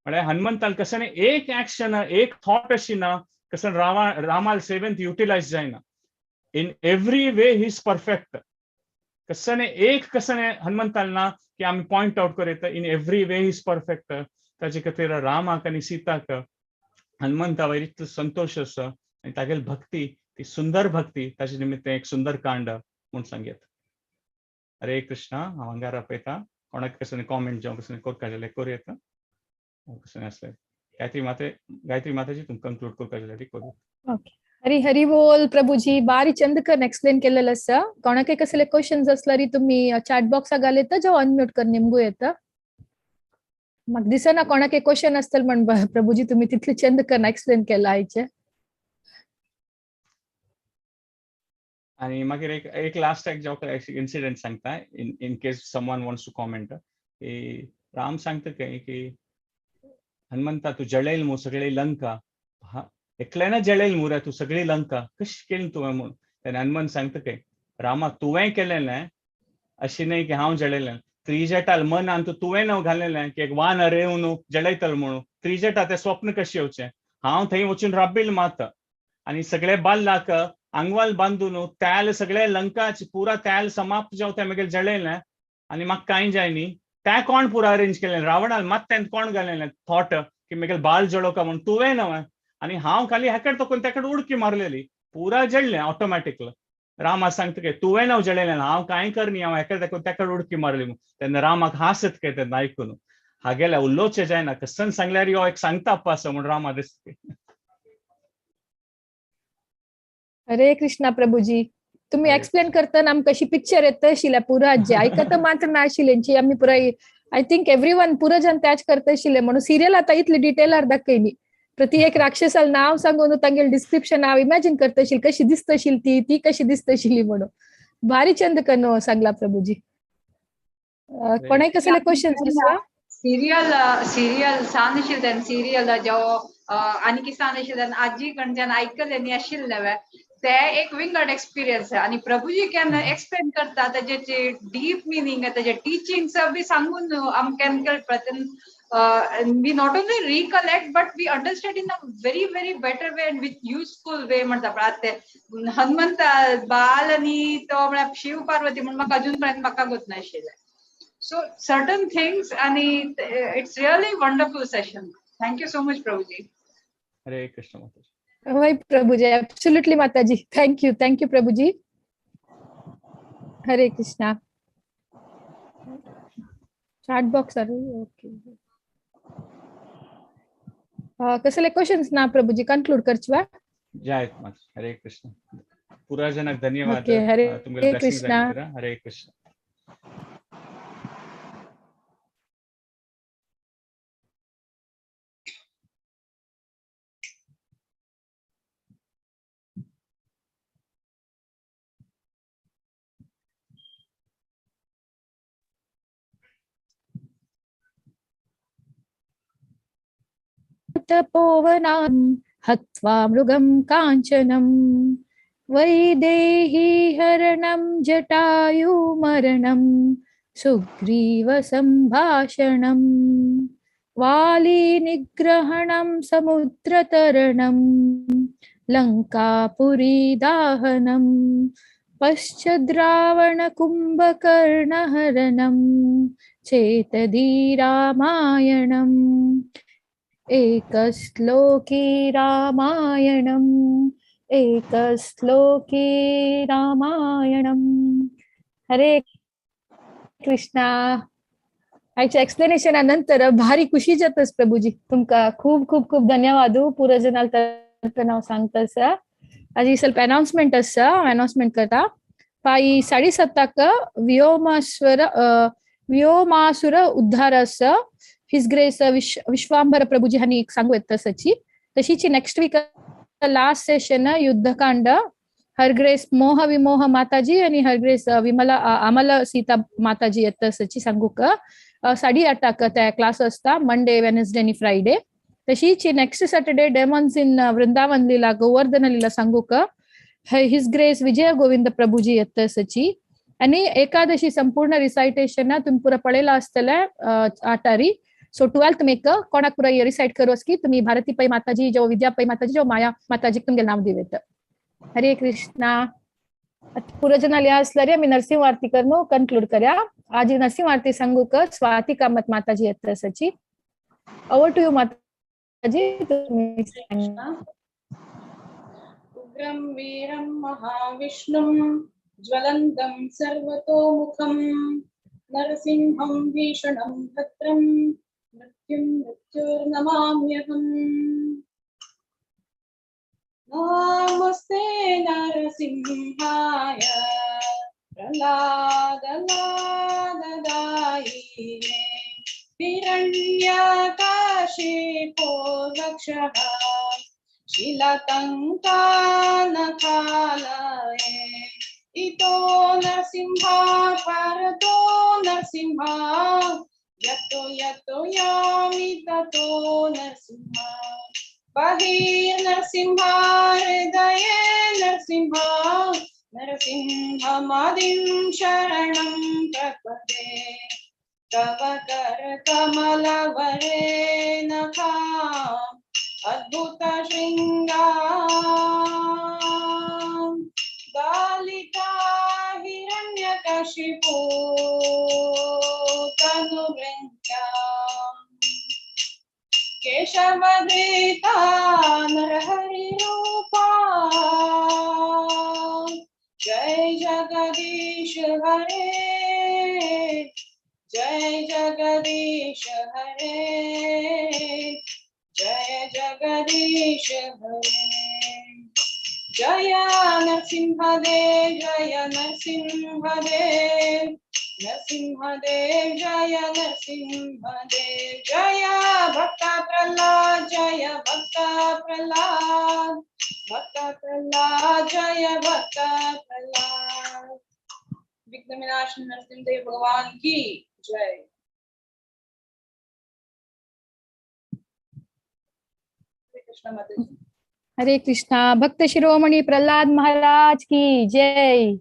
म्हळ्यार हनुमंताल कसं एक एक्शन एक थॉट अशी ना कसं रामाल सेवेंत युटिलायज जायना. In every way he is perfect. कसं एक कसं हनुमंताल ना की आमी पॉयंट आउट करूं येता, in every way he is perfect. ताजे खातीर रामाक आनी सीताक हनुमंता वयर इतलो संतोश आसा आनी तागेली भक्ती ती सुंदर भक्ती ताजे निमित्त एक सुंदर कांड म्हूण सांगयत. हरे कृष्णा. हांव हांगा रापयता, कोणाक कसं कॉमेंट जावं कसं करपा जाल्यार करूं येता, कसं आसलें. गायत्री माते, गायत्री माताजी तुमकां कंक्लूड करपा जाल्यार करूं. ओके, हरी हरी बोल प्रभुजी. बारी चंद करून एक्सप्लेन केलेलं आसा. कोणाकय कसले क्वेश्चन्स असल्यार तुम्ही चॅट बॉक्साक घाल येता जावं अनम्यूट कर निमगू येता. म्हाका दिसना कोणाक क्वेश्चन आसतले म्हण प्रभुजी तुम्ही तितले चंद करून एक्सप्लेन केला आयचे. आणि मागीर एक एक लास्ट एक जावं इन्सिडेंट सांगता, in case someone wants to comment. की राम सांगता काय की हनुमंता तूं जळयल मू सगळी लंका, एकल्यान जळयल मू रे तूं सगळी लंका कशी केली तुवें म्हूण. तेन्ना हनुमंत सांगता काय रामा तुवें केलेलें अशें न्हय की हांव जळयलें. त्रिजटाल मनान तूं तुवें न्हू घालेलें की एक वानर येवन जळयतलो म्हणून. त्रिजटा तें स्वप्न कशें येवचें, हांव थंय वचून राबील मात आनी सगळे बाल्लाक आंगवाल बांदून त्याल सगळे लंकाच पुरा त्याल समाप्त जावं तें मागीर जळयलें आनी म्हाका कांय जाय न्ही. तें कोण पुरा अरेंज केलें, रावणाल मात तें कोण घालेलें थॉट की मागीर बाल जळोवका म्हूण, तुवें न्हय. आनी हांव खाली हेकड तोकून तेकड उडकी मारलेली पुरा जळलें ऑटोमॅटिकली. रामा सांगता की तुवें न्हू जळयलें, हांव कांय करनी, हांव हेकड तेकून तेकड उडकी मारली म्हूण. तेन्ना रामाक हांसत काय तेन्ना आयकून हागेल्या उलोवचें जायना, कसन सांगल्यार यो एक सांगता आसा म्हूण रामा दिसता. हरे कृष्णा प्रभुजी, तुम्ही एक्सप्लेन करताना आमकां कशी पिक्चर येता आशिल्लें पुरा जे आयकता मात्र नाशिल्लें आमी पुराय. I think every one पुरो जन त्याच करता आशिल्लें म्हणून सिरियल आतां इतले डिटेलार दाखयली. प्रति एक राक्षसाल नाव सांगून तांगेले डिस्क्रिप्शन हांव इमॅजिन करता आशिल्लें कशी दिसता आशिल्ली ती, ती कशी दिसता आशिल्ली म्हणून. भारी चंद कन्न सांगला प्रभुजी. कोणाय कसले क्वेश्चन्स आसा? सिरियल सिरियल सान आशिल्लें तेन्ना सिरियल जो आनी कितें सान आशिल्लें तेन्ना आजी कडच्यान आयकलें न्ही आशिल्लें ते एक विंगड एक्सपिरियन्स. आनी प्रभुजी केन्ना एक्सप्लेन करता तेजे जे डीप मिनींग तेजे टिचिंग्स बी सांगून आमकां कळटा. We not only recollect but we understand in a very very better way and with useful way म्हणटा पळय. आतां ते हनुमंत बाल आनी तो म्हळ्यार शिव पार्वती म्हूण म्हाका अजून पर्यंत म्हाका गोत नाशिल्लें. सो सर्टन थिंग्स आनी it's really wonderful session. Thank you so much Prabhuji. Hare Krishna Mataji. वय प्रभुजी, absolutely Mataji. Thank you, thank you Prabhuji. Hare Krishna. Chat box okay. कसले क्वेश्चन्स ना प्रभुजी, कंक्लूड करचवा? जय माता. हरे कृष्ण. पुरा जनाक धन्यवाद. ओके, हरे कृष्णा. हरे कृष्ण. तपोवनां हत्वा मृगं काञ्चनं वैदेही हरणं जटायुमरणं सुग्रीवसंभाषणं वालीनिग्रहणं समुद्रतरणं लङ्कापुरीदाहनं पश्चद्रावणकुम्भकर्णहरणं चेतदी रामायणम् एकश्लोकी रामायणम् एकश्लोकी रामायणम्. हरे कृष्णा. आयच्या एक्सप्लेनेशना नंतर भारी खुशी जातस प्रभुजी. तुमका खूब खूब खूब धन्यवाद. पुरा जनाल तर्फे हांव सांगता. आजी ಸ್ವಲ್ಪ अनाउन्समेंट आसा, अनाउन्समेंट करता. पाई 7:30 व्योमास्वर व्योमासुर उद्धार आसा. His grace Vishwambhar Prabhuji हांणी सांगू येता सची. तशीच next week last session Yuddhakanda, her grace Moha Vimoha Mataji आणि हर ग्रेस विमला अमल सीता माताजी येता सची सांगूक 8:30 त्या क्लास असता, मंडे, वेनसडे आणि फ्रायडे. तशीच next Saturday demons in Vrindavan Leela, Govardhan Leela सांगूक his grace Vijay Govind Prabhuji येता सची. आणि एकादशी संपूर्ण रिसायटेशन तुम्ही पुरा पळयला आसतले आटारी. सो 12th make कोणाक पुरा रिसाइट करू की तुम्ही भारती पै माताजी जो विद्या पै माताजी जो माया माताजी तुमगे नाव दिवेत. हरे कृष्णा. पुरा जनाले असल्यारे आम्ही नरसिंह आरती करून कन्क्लूड करूया. आज नरसिंह आरती सांगूक स्वाती कामत माताजी येता सची. ओव्हर टू you माताजी, तुम्ही सांगा. उग्रं वीरं महाविष्णुं ज्वलन्तं सर्वतोमुखं नरसिंहं भीषणं भद्रं मृत्युं मृत्युर्नमाम्यहम्. नमस्ते नरसिंहाय प्रह्लादलाददायिने हिरण्यकशिपो वक्षः शिलतङ्कानखालये. इतो नरसिंहा परतो नरसिंहा यतो यतो यामि ततो नरसिंहा. बहिर्नरसिंहा हृदये नरसिंहा नरसिंहमादिं शरणं प्रपदे. तव करकमलवरे नखाम् अद्भुत शृङ्गां बालिका हिरण्यकशिपो तनुभृङ्गाम् केशवधृता नरहरिरूपा. जय जगदीश हरे, जय जगदीश हरे, जय जगदीश हरे. जय नरसिंहदेव जय नरसिंहदेव नरसिंहदेव जय नरसिंहदेव. जय भक्त प्रह्लाद जय भक्त प्रह्लाद भक्त प्रह्लाद जय भक्त प्रह्लाद. विघ्न विनाश नरसिंहदेव भगवान की जय. कृष्ण माताजी. हरे कृष्णा. भक्त शिरोमणी प्रहलाद महाराज की जय.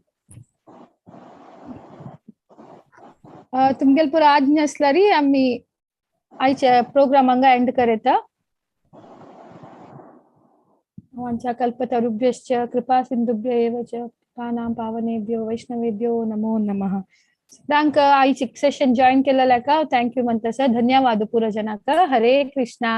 तुमगेल पुरा आज्ञा असल्यारी आम्ही आयच्या प्रोग्राम हांगा एंड करता. वाञ्छा कल्पतरुभ्यश्च कृपा सिन्धुभ्य एव च पतितानां पावनेभ्यो वैष्णवेभ्यो नमो नमः. सगळ्यांक आयची सेशन जॉईन केलेल्या का thank you म्हणता सर. धन्यवाद पुरा जनाक. हरे कृष्णा.